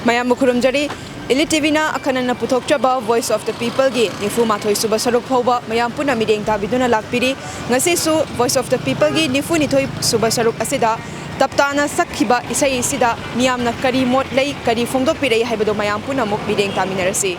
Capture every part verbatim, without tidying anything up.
ꯃꯌꯥꯝꯕꯨ ꯈꯨꯔꯨꯝꯖꯔꯤ꯫ Elite T ꯚꯤꯅ ꯑꯈꯟꯅꯅ ꯄꯨꯊꯣꯛꯆꯕ Voice of the Peopleꯒꯤ ꯅꯤꯐꯨ ꯃꯥꯊꯣꯏ ꯁꯨꯕ ꯁꯔꯨꯛ ꯐꯥꯎꯕ ꯃꯌꯥꯝ ꯄꯨꯟꯅ ꯃꯤꯠꯌꯦꯡ ꯇꯥꯕꯤꯗꯨꯅ ꯂꯥꯛꯄꯤꯔꯤ꯫ ꯉꯁꯤꯁꯨ Voice of the Peopleꯒꯤ ꯅꯤꯐꯨ ꯅꯤꯊꯣꯏ ꯁꯨꯕ ꯁꯔꯨꯛ ꯑꯁꯤꯗ ꯇꯞꯇꯥꯅ ꯁꯛꯈꯤꯕ ꯏꯁꯩ ꯑꯁꯤꯗ ꯃꯤꯌꯥꯝꯅ ꯀꯔꯤ ꯃꯣꯠ ꯂꯩ, ꯀꯔꯤ ꯐꯣꯡꯗꯣꯛꯄꯤꯔꯛꯏ ꯍꯥꯏꯕꯗꯨ ꯃꯌꯥꯝ ꯄꯨꯝꯅꯃꯛ ꯃꯤꯠꯌꯦꯡ ꯇꯥꯃꯤꯟꯅꯔꯁꯤ꯫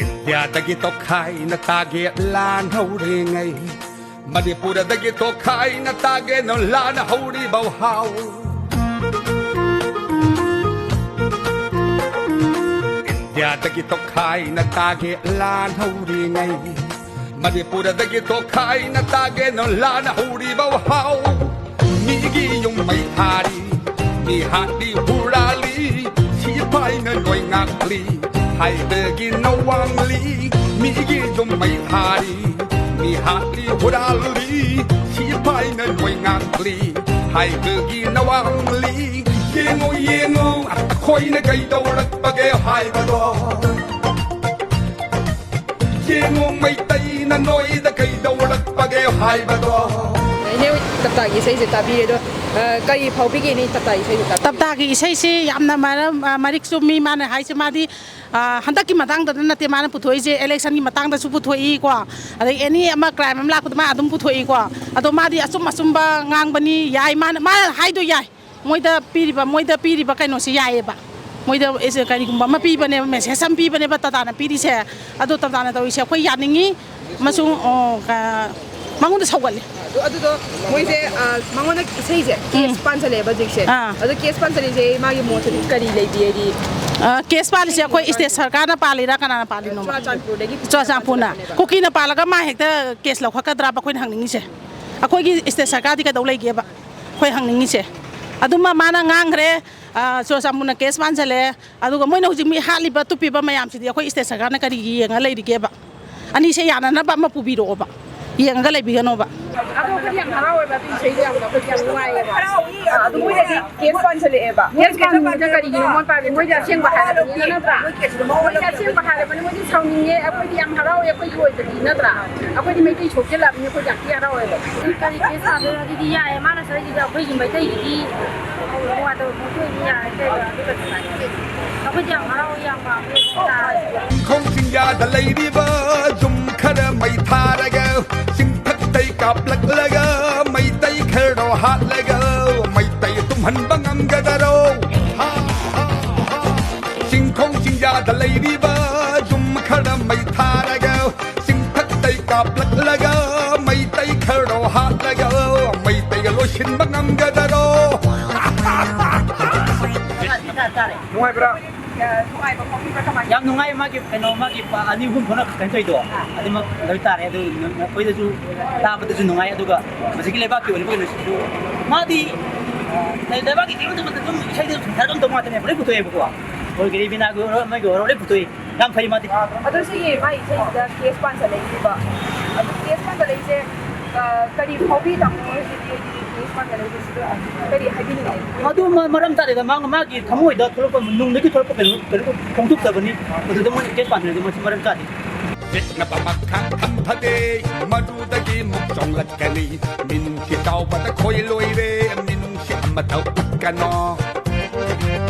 ꯏꯟꯗꯤꯌꯥꯗꯒꯤ ꯇꯣꯈꯥꯏꯅ ꯇꯥꯒꯦ ꯂꯥꯟ ꯍꯧꯔꯤꯉꯩ, ꯃꯅꯤꯄꯨꯔꯗꯒꯤ ꯇꯣꯈꯥꯏꯅ ꯇꯥꯒꯦꯅ ꯂꯥꯟ ꯍꯧꯔꯤꯕꯧ ꯍꯥꯎ꯫ ꯏꯟꯗꯤꯌꯥꯗꯒꯤ ꯇꯣꯈꯥꯏꯅ ꯇꯥꯒꯦ ꯂꯥꯟ ꯍꯧꯔꯤꯉꯩ, ꯃꯅꯤꯄꯨꯔꯗꯒꯤ ꯇꯣꯈꯥꯏꯅ ꯇꯥꯒꯦꯅ ꯂꯥꯟ ꯍꯧꯔꯤꯕꯧ ꯍꯥꯎ꯫ ꯃꯤꯒꯤ ꯌꯨꯝ ꯃꯩ ꯊꯥꯔꯤ, ꯃꯤ ꯍꯥꯠꯂꯤ ꯍꯨꯔꯥꯜꯂꯤ, ꯁꯤꯐꯥꯏꯅ ꯅꯣꯏ ꯉꯥꯛꯂꯤ ꯍꯥꯏꯕꯒꯤ ꯅꯋꯥꯡꯂꯤ꯫ ꯃꯤꯒꯤ ꯌꯨꯝ ꯃꯩ ꯊꯥꯔꯤ, ꯃꯤ ꯍꯥꯠꯂꯤ ꯍꯨꯔꯥꯜꯂꯤ, ꯁꯤꯐꯥꯏꯅ ꯅꯣꯏ ꯉꯥꯛꯂꯤ ꯍꯥꯏꯕꯒꯤ ꯅꯋꯥꯡꯂꯤ꯫ ꯌꯦꯡꯉꯨ ꯌꯦꯡꯉꯨ ꯑꯩꯈꯣꯏꯅ ꯀꯩꯗꯧꯔꯛꯄꯒꯦ ꯍꯥꯏꯕꯗꯣ꯫ ꯌꯦꯡꯉꯨ ꯃꯩꯇꯩꯅ ꯅꯣꯏꯗ ꯀꯩꯗꯧꯔꯛꯄꯒꯦ ꯍꯥꯏꯕꯗꯣ꯫ ꯏꯅꯦ ꯍꯣꯏ ꯇꯞꯇꯥꯒꯤ ꯏꯁꯩꯁꯦ ꯇꯥꯕꯤꯔꯦ ꯑꯗꯣ, ꯑ, ꯀꯔꯤ ꯐꯥꯎꯕꯤꯒꯦ ꯏꯅꯦ ꯇꯞꯇꯥꯒꯤ ꯏꯁꯩꯁꯦ ꯇꯥꯕꯤꯔꯦ? ꯇꯞꯇꯥꯒꯤ ꯏꯁꯩꯁꯤ ꯌꯥꯝꯅ ꯃꯔꯝ, ꯑ, ꯃꯔꯤꯛ ꯆꯨꯝꯃꯤ꯫ ꯃꯥꯅ ꯍꯥꯏꯁꯦ ꯃꯥꯗꯤ, ꯑ, ꯍꯟꯗꯛꯀꯤ ꯃꯇꯥꯡꯗꯗ ꯅꯠꯇꯦ ꯃꯥꯅ ꯄꯨꯊꯣꯛꯏꯁꯦ, electionꯒꯤ ꯃꯇꯥꯡꯗꯁꯨ ꯄꯨꯊꯣꯛꯏꯀꯣ, ꯑꯗꯩ any ꯑꯃ crime ꯑꯃ ꯂꯥꯛꯄꯗ ꯃꯥ ꯑꯗꯨꯝ ꯄꯨꯊꯣꯛꯏꯀꯣ꯫ ꯑꯗꯣ ꯃꯥꯗꯤ ꯑꯆꯨꯝ ꯑꯆꯨꯝꯕ ꯉꯥꯡꯕꯅꯤ, ꯌꯥꯏ, ꯃꯥꯅ, ꯃꯥꯅ ꯍꯥꯏꯗꯣ ꯌꯥꯏ꯫ ꯃꯣꯏꯗ ꯄꯤꯔꯤꯕ, ꯃꯣꯏꯗ ꯄꯤꯔꯤꯕ ꯀꯩꯅꯣꯁꯦ ꯌꯥꯏꯌꯦꯕ꯫ ꯃꯣꯏꯗ ꯏꯁ-, ꯀꯔꯤꯒꯨꯝꯕ ꯑꯃ ꯄꯤꯕꯅꯦꯕ, message ꯑꯃ ꯄꯤꯕꯅꯦꯕ ꯇꯥꯇꯥꯅ ꯄꯤꯔꯤꯁꯦ꯫ ꯑꯗꯣ ꯇꯥꯇꯥꯅ ꯇꯧꯔꯤꯁꯦ ꯑꯩꯈꯣꯏ ꯌꯥꯅꯤꯡꯉꯤ ꯑꯃꯁꯨꯡ, ꯑꯣ, ꯀ-, ꯃꯉꯣꯟꯗ ꯁꯧꯒꯠꯂꯦ꯫ ꯑꯗꯨ, ꯑꯗꯨꯗꯣ ꯃꯣꯏꯁꯦ, ꯑ, ꯃꯉꯣꯟꯗ ꯏꯁꯩꯁꯦ ꯎꯝ꯫ Case ꯄꯥꯟꯁꯜꯂꯛꯑꯦꯕ ꯍꯧꯖꯤꯛꯁꯦ꯫ ꯑꯥ꯫ ꯑꯗꯣ case ꯄꯥꯟꯁꯜꯂꯤꯁꯦ ꯃꯥꯒꯤ ꯃꯣꯠꯇꯗꯤ ꯀꯔꯤ ꯂꯩꯕꯤ ꯍꯥꯏꯗꯤ? ꯑ, case ꯄꯥꯜꯂꯤꯁꯦ ꯑꯩꯈꯣꯏ state ꯁꯔꯀꯥꯔꯅ ꯄꯥꯜꯂꯤꯔꯥ ꯀꯅꯥꯅ ꯄꯥꯜꯂꯤꯅꯣꯕ? ꯆꯨꯔꯥꯆꯥꯟꯄꯨꯔꯗꯒꯤ ꯆꯨꯔꯥꯆꯥꯟꯄꯨꯔꯅ꯫ ꯄꯥꯟꯁꯜꯂꯛꯄꯅꯦꯕ꯫ ꯀꯨꯀꯤꯅ ꯄꯥꯜꯂꯒ ꯃꯥ ꯍꯦꯛꯇ case ꯂꯧꯈꯠꯀꯗ꯭ꯔꯥꯕ ꯑꯩꯈꯣꯏꯅ ꯍꯪꯅꯤꯡꯉꯤꯁꯦ? ꯑꯩꯈꯣꯏꯒꯤ state ꯁꯔꯀꯥꯔꯗꯤ ꯀꯩꯗꯧ ꯂꯩꯒꯦꯕ? ꯑꯩꯈꯣꯏ ꯍꯪꯅꯤꯡꯉꯤꯁꯦ꯫ ꯑꯗꯨꯃ ꯃꯥꯅ ꯉꯥꯡꯈ꯭ꯔꯦ, ꯑ, ꯆꯨꯔꯥꯆꯥꯟꯄꯨꯔꯅ case ꯄꯥꯟꯁꯜꯂꯦ, ꯑꯗꯨꯒ ꯃꯣꯏꯅ ꯍꯧꯖꯤꯛ ꯃꯤ ꯍꯥꯠꯂꯤꯕ ꯇꯨꯞꯄꯤꯕ ꯃꯌꯥꯝꯁꯤꯗꯤ ꯑꯩꯈꯣꯏ state ꯁꯔꯀꯥꯔꯅ ꯀꯔꯤꯒꯤ ꯌꯦꯡꯉ ꯂꯩꯔꯤꯒꯦꯕ? ꯑꯅꯤꯁꯦ ꯌꯥꯅꯅꯕ ꯑꯃ ꯄꯨꯕꯤꯔꯛꯑꯣꯕ꯫ ꯌꯦꯡꯉꯒ ꯂꯩꯕꯤꯒꯅꯣꯕ꯫ ꯑꯗꯣ ꯑꯩꯈꯣꯏꯗꯤ ꯌꯥꯝ ꯍꯔꯥꯎꯋꯦꯕ, ꯑꯗꯨ ꯏꯁꯩꯗꯣ ꯌꯥꯝꯅ ꯑꯩꯈꯣꯏꯗꯤ ꯌꯥꯝ ꯅꯨꯡꯉꯥꯏꯌꯦꯕ꯫ ꯑꯗꯨ ꯃꯣꯏꯗꯗꯤ ꯀꯦꯁ ꯄꯥꯟꯁꯤꯜꯂꯛꯑꯦꯕ꯫ ꯀꯦꯁ ꯄꯥꯟꯕꯁꯦ ꯀꯔꯤꯒꯤꯅꯣ ꯃꯣꯏ ꯄꯥꯜꯂꯤ? ꯃꯣꯏꯗꯤ ꯑꯁꯦꯡꯕ ꯍꯥꯏꯔꯕꯅꯤꯅ, ꯅꯠꯇ꯭ꯔꯥ? ꯃꯣꯏꯗꯤ ꯑꯁꯦꯡꯕ ꯍꯥꯏꯔꯕꯅꯤ, ꯃꯣꯏꯗꯤ ꯁꯥꯎꯅꯤꯡꯉꯦ꯫ ꯑꯩꯈꯣꯏꯗꯤ ꯌꯥꯝ ꯍꯔꯥꯎꯋꯦ, ꯑꯩꯈꯣꯏꯒꯤ ꯑꯣꯏꯕꯗꯤ, ꯅꯠꯇ꯭ꯔꯥ? ꯑꯩꯈꯣꯏꯗꯤ ꯃꯩꯇꯩ ꯁꯣꯛꯆꯤꯜꯂꯛꯑꯕꯅꯤ, ꯑꯩꯈꯣꯏꯗꯤ ꯌꯥꯝ ꯊꯤ ꯍꯔꯥꯎꯋꯦꯕ꯫ ꯀꯔꯤ ꯀꯦꯁ ꯄꯥꯟꯗꯣꯏꯅꯣ? ꯑꯗꯨꯗꯤ ꯌꯥꯏꯌꯦ, ꯃꯥꯅ ꯁ꯭ꯋꯥꯏꯁꯤꯗ ꯑꯩꯈꯣꯏꯒꯤ ꯃꯩꯇꯩꯒꯤꯗꯤ ꯅꯨꯡꯉꯥꯏꯇꯕ ꯐꯣꯡꯗꯣꯛꯏꯅꯤ, ꯌꯥꯔꯦ, ꯀꯩꯅꯣ, ꯑꯗꯨꯒ ꯑꯩꯈꯣꯏꯗꯤ ꯌꯥꯝ ꯍꯔꯥꯎꯋꯦ, ꯌꯥꯝ ꯄꯥꯝꯃꯦ꯫ ꯆꯤꯡꯈꯣꯡ ꯆꯤꯡꯌꯥꯗ ꯂꯩꯔꯤꯕ ꯌꯨꯝ ꯈꯔ ꯃꯩ ꯊꯥꯔꯒ, ꯆꯤꯡꯊꯛꯇꯩ ꯀꯥꯞꯂꯛꯂꯒ, ꯃꯩꯇꯩ ꯈꯔꯗꯣ ꯍꯥꯠꯂꯒ, ꯃꯩꯇꯩ ꯇꯨꯝꯍꯟꯕ ꯉꯝꯒꯗꯔꯣ? ꯍꯥ, ꯍꯥ, ꯍꯥ꯫ ꯆꯤꯡꯈꯣꯡ ꯆꯤꯡꯌꯥꯗ ꯂꯩꯔꯤꯕ ꯌꯨꯝ ꯈꯔ ꯃꯩ ꯊꯥꯔꯒ, ꯆꯤꯡꯊꯛꯇꯩ ꯀꯥꯞꯂꯛꯂꯒ, ꯃꯩꯇꯩ ꯈꯔꯗꯣ ꯍꯥꯠꯂꯒ, ꯃꯩꯇꯩꯒ ꯂꯣꯏꯁꯤꯟꯕ ꯉꯝꯒꯗꯔꯣ? ꯅꯨꯡꯉꯥꯏꯕ꯭ꯔꯥ? ꯌꯥꯝ ꯅꯨꯡꯉꯥꯏ꯫ ꯃꯥꯒꯤ ꯀꯩꯅꯣ, ꯃꯥꯒꯤ ꯄꯥ-, ꯑꯅꯤ ꯑꯍꯨꯝ ꯊꯣꯛꯅ ꯀꯩꯅꯣ ꯇꯧꯔꯤꯗꯣ, ꯑꯗꯨꯃꯛ ꯂꯣꯏ ꯇꯥꯔꯦ꯫ ꯑꯗꯨ ꯑꯩꯈꯣꯏꯗꯁꯨ ꯇꯥꯕꯗꯁꯨ ꯅꯨꯡꯉꯥꯏ꯫ ꯑꯗꯨꯒ ꯍꯧꯖꯤꯛꯀꯤ ꯂꯩꯕꯥꯛꯀꯤ ꯑꯣꯏꯔꯤꯕ ꯀꯩꯅꯣꯁꯤꯁꯨ, ꯃꯥꯗꯤ, ꯑ, ꯂꯩꯕꯥꯛꯀꯤ ꯀꯩꯅꯣꯝꯇ ꯑꯗꯨꯝ ꯏꯁꯩꯗ ꯁꯪꯁꯥꯔꯗ ꯑꯃ ꯇꯧ ꯉꯥꯛꯇꯅꯦꯕ, ꯂꯣꯏ ꯄꯨꯊꯣꯛꯑꯦꯕꯀꯣ꯫ ꯑꯩꯈꯣꯏꯒꯤ ꯔꯤꯕꯤꯅꯥꯒꯤ ꯑꯣꯏꯔꯣ, ꯑꯃꯒꯤ ꯑꯣꯏꯔꯣ, ꯂꯣꯏ ꯄꯨꯊꯣꯛꯑꯦ꯫ ꯌꯥꯝ ꯐꯩ ꯃꯥꯗꯤ꯫ ꯑꯗꯣ ꯁꯤꯒꯤ ꯃꯥꯒꯤ ꯏꯁꯩꯁꯤꯗ ꯀꯦꯁ ꯄꯥꯟꯁꯤꯜꯂꯛꯏꯕ, ꯑꯗꯨ ꯀꯦꯁ ꯄꯥꯟꯁꯤꯜꯂꯛꯏꯁꯦ, ꯑ, ꯀꯔꯤ ꯐꯥꯎꯕꯤ ꯇꯥꯃꯣ ꯍꯣꯏꯒꯤꯗꯤ? ꯍꯥꯏꯗꯤ ꯀꯦꯁ ꯄꯥꯟꯁꯤꯜꯂꯛꯏꯕꯁꯤꯗ ꯀꯔꯤ ꯍꯥꯏꯕꯤꯅꯤꯡꯉꯤ? ꯃꯗꯨ ꯃ-, ꯃꯔꯝ ꯆꯥꯗꯦꯗ꯫ ꯃꯥ-, ꯃꯥꯒꯤ ꯊꯃꯣꯏꯗ ꯊꯣꯛꯂꯛꯄ, ꯅꯨꯡꯗꯒꯤ ꯊꯣꯛꯂꯛꯄ ꯀꯩꯅꯣ, ꯀꯩꯅꯣ ꯐꯣꯡꯗꯣꯛꯆꯕꯅꯤ꯫ ꯑꯗꯨꯗ ꯃꯣꯏꯅ ꯀꯦꯁ ꯄꯥꯟꯁꯤꯜꯂꯛꯏꯗꯤ ꯃꯁꯤ ꯃꯔꯝ ꯆꯥꯗꯦ꯫ ꯌꯦꯛꯅꯕ ꯃꯈꯥ ꯊꯝꯐꯗꯦ, ꯃꯗꯨꯗꯒꯤ ꯃꯨꯛ ꯆꯣꯡꯂꯛꯀꯅꯤ꯫ ꯃꯤꯅꯨꯡꯁꯤ ꯆꯥꯎꯕꯗ ꯈꯣꯏ ꯂꯣꯏꯔꯦ, ꯃꯤꯅꯨꯡꯁꯤ ꯑꯃꯇ ꯎꯠꯀꯅꯣ꯫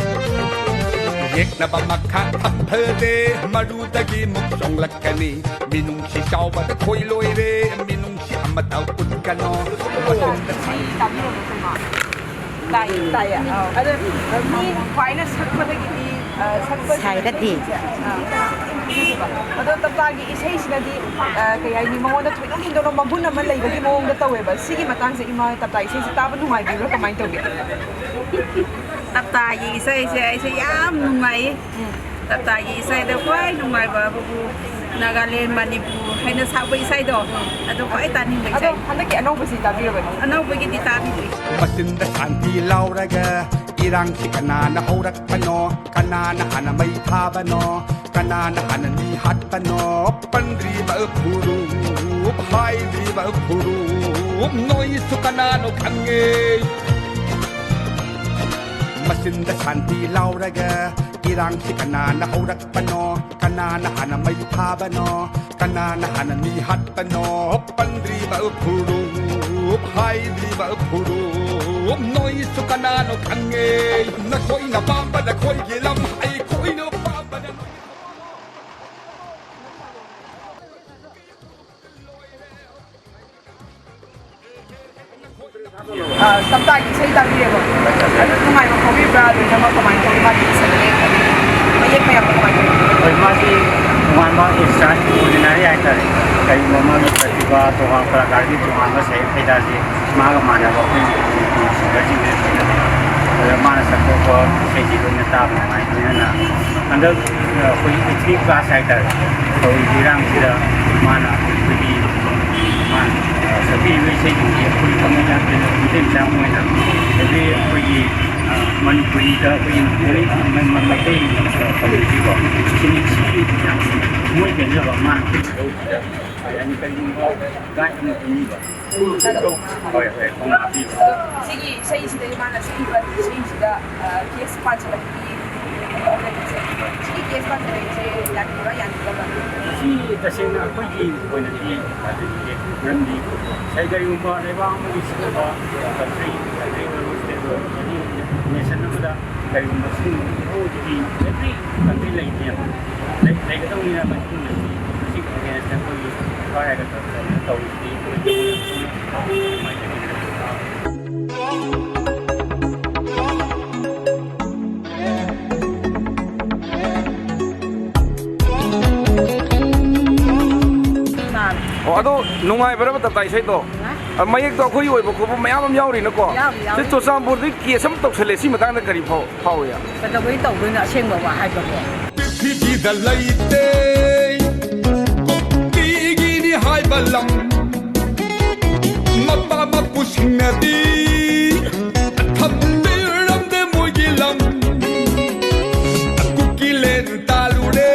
ꯌꯦꯛꯅꯕ ꯃꯈꯥ ꯊꯝꯐꯗꯦ, ꯃꯔꯨꯗꯒꯤ ꯃꯨꯛ ꯆꯣꯡꯂꯛꯀꯅꯤ꯫ ꯃꯤꯅꯨꯡꯁꯤ ꯆꯥꯎꯕꯗ ꯈꯣꯏ ꯂꯣꯏꯔꯦ, ꯃꯤꯅꯨꯡꯁꯤ ꯑꯃꯇ ꯎꯠꯀꯅꯣ꯫ ꯇꯥꯕꯤꯔꯕꯣ, ꯁꯤꯃ? ꯇꯥꯏꯌꯦ꯫ ꯇꯥꯏꯌꯦ꯫ ꯑꯥꯎ꯫ ꯑꯗꯣ ꯃꯤ ꯈ꯭ꯋꯥꯏꯅ ꯁꯛꯄꯗꯒꯤꯗꯤ, ꯑ, ꯁꯛꯄ ꯁꯥꯏꯔꯗꯤ꯫ ꯑꯥ꯫ ꯑꯗꯣ ꯇꯞꯇꯥꯒꯤ ꯏꯁꯩꯁꯤꯅꯗꯤ, ꯑ, ꯀꯩ ꯍꯥꯏꯅꯤ, ꯃꯉꯣꯟꯗ ꯊꯣꯏꯗꯣꯛ ꯍꯦꯟꯗꯣꯛꯅ ꯃꯒꯨꯟ ꯑꯃ ꯂꯩꯕꯒꯤ ꯃꯑꯣꯡꯗ ꯇꯧꯋꯦꯕ꯫ ꯁꯤꯒꯤ ꯃꯇꯥꯡꯁꯦ ꯏꯃꯥ ꯇꯞꯇꯥ ꯏꯁꯩꯁꯦ ꯇꯥꯕ ꯅꯨꯡꯉꯥꯏꯕꯤꯕ꯭ꯔꯥ, ꯀꯃꯥꯏꯅ ꯇꯧꯒꯦ? ꯇꯞꯇꯥꯒꯤ ꯏꯁꯩꯁꯦ ꯑꯩꯁꯦ ꯌꯥꯝ ꯅꯨꯡꯉꯥꯏꯌꯦ꯫ ꯎꯝ꯫ ꯇꯞꯇꯥꯒꯤ ꯏꯁꯩꯗ ꯈ꯭ꯋꯥꯏ ꯅꯨꯡꯉꯥꯏꯕ ꯍꯥꯏꯕꯕꯨ ꯅꯥꯒꯥꯂꯦꯟ, ꯃꯅꯤꯄꯨꯔ ꯍꯥꯏꯅ ꯁꯛꯄ ꯏꯁꯩꯗꯣ, ꯑꯗꯨ ꯈ꯭ꯋꯥꯏ ꯇꯥꯅꯤꯡꯕ ꯑꯗꯣ ꯏꯁꯩ꯫ ꯍꯟꯗꯛꯀꯤ ꯑꯅꯧꯕꯁꯤ ꯇꯥꯕꯤꯔꯕꯅꯤ? ꯑꯅꯧꯕꯒꯤꯗꯤ ꯇꯥꯕꯤꯗ꯭ꯔꯤ꯫ ꯃꯆꯤꯟꯗ ꯁꯥꯟꯇꯤ ꯂꯥꯎꯔꯒ ꯏꯔꯥꯡꯁꯤ ꯀꯅꯥꯅ ꯍꯧꯔꯛꯄꯅꯣ? ꯀꯅꯥꯅ ꯍꯥꯟꯅ ꯃꯩ ꯊꯥꯕꯅꯣ? ꯀꯅꯥꯅ ꯍꯥꯟꯅ ꯃꯤ ꯍꯥꯠꯄꯅꯣ? ꯄꯟꯗ꯭ꯔꯤꯕ ꯐꯨꯔꯨꯞ, ꯍꯥꯏꯗ꯭ꯔꯤꯕ ꯐꯨꯔꯨꯞ, ꯅꯣꯏꯁꯨ ꯀꯅꯥꯅꯣ ꯈꯪꯉꯦ꯫ ꯃꯆꯤꯟꯗ ꯁꯥꯟꯇꯤ ꯂꯥꯎꯔꯒ ꯏꯔꯥꯡꯁꯤ ꯀꯅꯥꯅ ꯍꯧꯔꯛꯄꯅꯣ? ꯀꯅꯥꯅ ꯍꯥꯟꯅ ꯃꯩ ꯊꯥꯕꯅꯣ? ꯀꯅꯥꯅ ꯍꯥꯟꯅ ꯃꯤ ꯍꯥꯠꯄꯅꯣ? ꯄꯟꯗ꯭ꯔꯤꯕ ꯐꯨꯔꯨꯞ, ꯍꯥꯏꯗ꯭ꯔꯤꯕ ꯐꯨꯔꯨꯞ, ꯅꯣꯏꯁꯨ ꯀꯅꯥꯅꯣ ꯈꯪꯉꯦ꯫ ꯅꯈꯣꯏꯅ ꯄꯥꯝꯕ ꯅꯈꯣꯏꯒꯤ ꯂꯝ, ꯑꯩꯈꯣꯏꯅ ꯄꯥꯝꯕꯅ ꯑ, ꯇꯞꯇꯥꯒꯤ ꯏꯁꯩ ꯇꯥꯕꯤꯔꯦꯀꯣ꯫ ꯑꯗꯨ ꯅꯨꯡꯉꯥꯏꯕ ꯐꯥꯎꯕꯤꯕ꯭ꯔꯥ? ꯂꯣꯏꯅꯃꯛ ꯀꯃꯥꯏꯅ ꯇꯧꯋꯤ? ꯃꯥꯒꯤ ꯏꯁꯩ ꯃꯌꯦꯛ, ꯃꯌꯦꯛ ꯃꯌꯥꯝꯗꯣ ꯀꯃꯥꯏꯅ ꯇꯧꯋꯤ? ꯍꯣꯏ, ꯃꯥꯗꯤ ꯇꯣꯉꯥꯟꯕ extraordinary ꯍꯥꯏꯇꯥꯔꯦ꯫ ꯀꯔꯤꯒꯨꯝꯕ ꯃꯥꯒꯤ ꯄ꯭ꯔꯇꯤꯚꯥ, ꯇꯣꯉꯥꯟ ꯀꯂꯥꯀꯥꯔꯒꯤ ꯇꯣꯉꯥꯟꯕ ꯁꯩꯍꯦꯛ ꯍꯩꯗꯥꯁꯦ ꯃꯥꯒ ꯃꯥꯟꯅꯕ ꯑꯩꯈꯣꯏ ꯃꯅꯤꯄꯨꯔ ꯁꯤꯡꯒꯔꯁꯤꯡꯁꯦ ꯊꯦꯡꯅꯗꯦ꯫ ꯑꯗꯨꯗ ꯃꯥꯅ ꯁꯛꯇꯣꯛꯄ ꯏꯁꯩꯁꯤ ꯂꯣꯏꯅ ꯇꯥꯕ ꯅꯨꯡꯉꯥꯏ꯫ ꯂꯣꯏꯅꯅ ꯍꯟꯗꯛ, ꯑ, ꯑꯩꯈꯣꯏꯒꯤ ethnic clash ꯍꯥꯏꯇꯥꯔꯦ, ꯇꯧꯔꯤꯕ ꯏꯔꯥꯡꯁꯤꯗ ꯃꯥꯅ ꯑꯩꯈꯣꯏꯒꯤ, ꯃꯥꯅ, ꯑ, ꯁꯛꯄꯤꯔꯤꯕ ꯏꯁꯩꯁꯤꯡꯁꯦ ꯑꯩꯈꯣꯏ ꯊꯃꯣꯏ ꯌꯥꯝ ꯄꯦꯟꯅ ꯄꯨꯛꯅꯤꯡ ꯆꯪꯕ ꯑꯣꯏꯅ, ꯑꯗꯒꯤ ꯑꯩꯈꯣꯏꯒꯤ, ꯑ, ꯃꯅꯤꯄꯨꯔꯤꯗ ꯑꯩꯈꯣꯏꯒꯤ ꯃꯩ-, ꯃꯩ-, ꯃꯩꯇꯩ, ꯑ, ꯀꯝꯃ꯭ꯌꯨꯅꯤꯇꯤꯀꯣ, ꯁꯤꯒꯤ, ꯁꯤꯒꯤ ꯌꯥꯝ ꯊꯃꯣꯏ ꯄꯦꯟꯖꯕ ꯃꯥꯅ ꯇꯧꯕꯁꯤꯗ, ꯀꯔꯤ ꯍꯥꯏꯅꯤ, ꯀꯔꯤꯒꯨꯝꯕ guide ꯑꯃ ꯄꯤꯕꯤꯕ꯫ ꯍꯣꯏ, ꯍꯣꯏ, ꯈꯣꯡ ꯍꯥꯞꯄꯤꯕ꯫ ꯑꯗꯣ ꯁꯤꯒꯤ ꯏꯁꯩꯁꯤꯗ ꯏꯃꯥꯅ ꯁꯛꯏꯕ ꯏꯁꯩꯁꯤꯗ, ꯑ, case ꯄꯥꯟꯁꯤꯜꯂꯛꯄꯒꯤ ꯁꯤꯒꯤ case ꯄꯥꯟꯁꯤꯜꯂꯛꯏꯁꯦ ꯌꯥꯅꯤꯡꯕ꯭ꯔꯥ, ꯌꯥꯅꯤꯡꯗꯕ꯭ꯔꯥ? ꯃꯁꯤ ꯇꯁꯦꯡꯅ ꯑꯩꯈꯣꯏꯒꯤ ꯑꯣꯏꯅꯗꯤ ꯌꯥꯖꯅꯤꯡꯗꯦ꯫ ꯃꯔꯝꯗꯤ ꯉꯁꯥꯏ ꯀꯔꯤꯒꯨꯝꯕ ꯂꯩꯕꯥꯛ ꯑꯃꯒꯤ ꯁꯤꯒꯨꯝꯕ country, country ꯑꯣꯏꯔꯣ, state ꯑꯣꯏꯔꯣ, any nation ꯑꯃꯗ ꯀꯔꯤꯒꯨꯝꯕ ꯁꯤꯒꯨꯝꯕ ꯏꯍꯧꯗꯨꯗꯤ every country ꯂꯩꯇꯦꯕ꯫ ꯂꯩ-, ꯂꯩꯒꯗꯧꯅꯤꯅ ꯃꯁꯤꯒꯨꯝꯕꯁꯤ ꯃꯁꯤꯒꯤ against ꯑꯩꯈꯣꯏꯒꯤ ꯐꯥꯏ ꯍꯥꯏꯒꯗ꯭ꯔꯥ ꯀꯩꯅꯣ ꯇꯧꯔꯤꯁꯤꯗꯤ ꯑꯩꯈꯣꯏ ꯑꯗꯨꯃꯥꯏꯅ ꯇꯧꯗꯅ ꯑꯣ, ꯑꯗꯣ ꯅꯨꯡꯉꯥꯏꯕ꯭ꯔꯕ ꯇꯞꯇꯥ ꯏꯁꯩꯗꯣ? ꯅꯨꯡꯉꯥꯏ꯫ ꯑ, ꯃꯌꯦꯛꯇꯣ ꯑꯩꯈꯣꯏꯒꯤ ꯑꯣꯏꯕ ꯈꯣꯠꯄ ꯃꯌꯥꯝ ꯑꯃ ꯌꯥꯎꯔꯤꯅꯀꯣ? ꯌꯥꯎꯔꯤ, ꯌꯥꯎꯔꯤ꯫ ꯁꯤ ꯆꯨꯔꯆꯥꯟꯄꯨꯔꯗꯒꯤ case ꯑꯃ ꯇꯧꯁꯜꯂꯦ, ꯁꯤ ꯃꯇꯥꯡꯗ ꯀꯔꯤ ꯐꯥꯎ-, ꯐꯥꯎꯏ? ꯀꯩꯗꯧꯕꯩ ꯇꯧꯗꯣꯏꯅꯣ ꯑꯁꯦꯡꯕ ꯋꯥ ꯍꯥꯏꯕꯕꯨ? ꯄ꯭ꯔꯤꯊꯤꯕꯤꯗ ꯂꯩꯇꯦ ꯀꯨꯀꯤꯒꯤꯅꯤ ꯍꯥꯏꯕ ꯂꯝ꯫ ꯃꯄꯥ ꯃꯄꯨꯁꯤꯡꯅꯗꯤ ꯊꯝꯕꯤꯔꯝꯗꯦ ꯃꯣꯏꯒꯤ ꯂꯝ꯫ ꯀꯨꯀꯤꯂꯦꯟ ꯇꯥꯜꯂꯨꯔꯦ꯫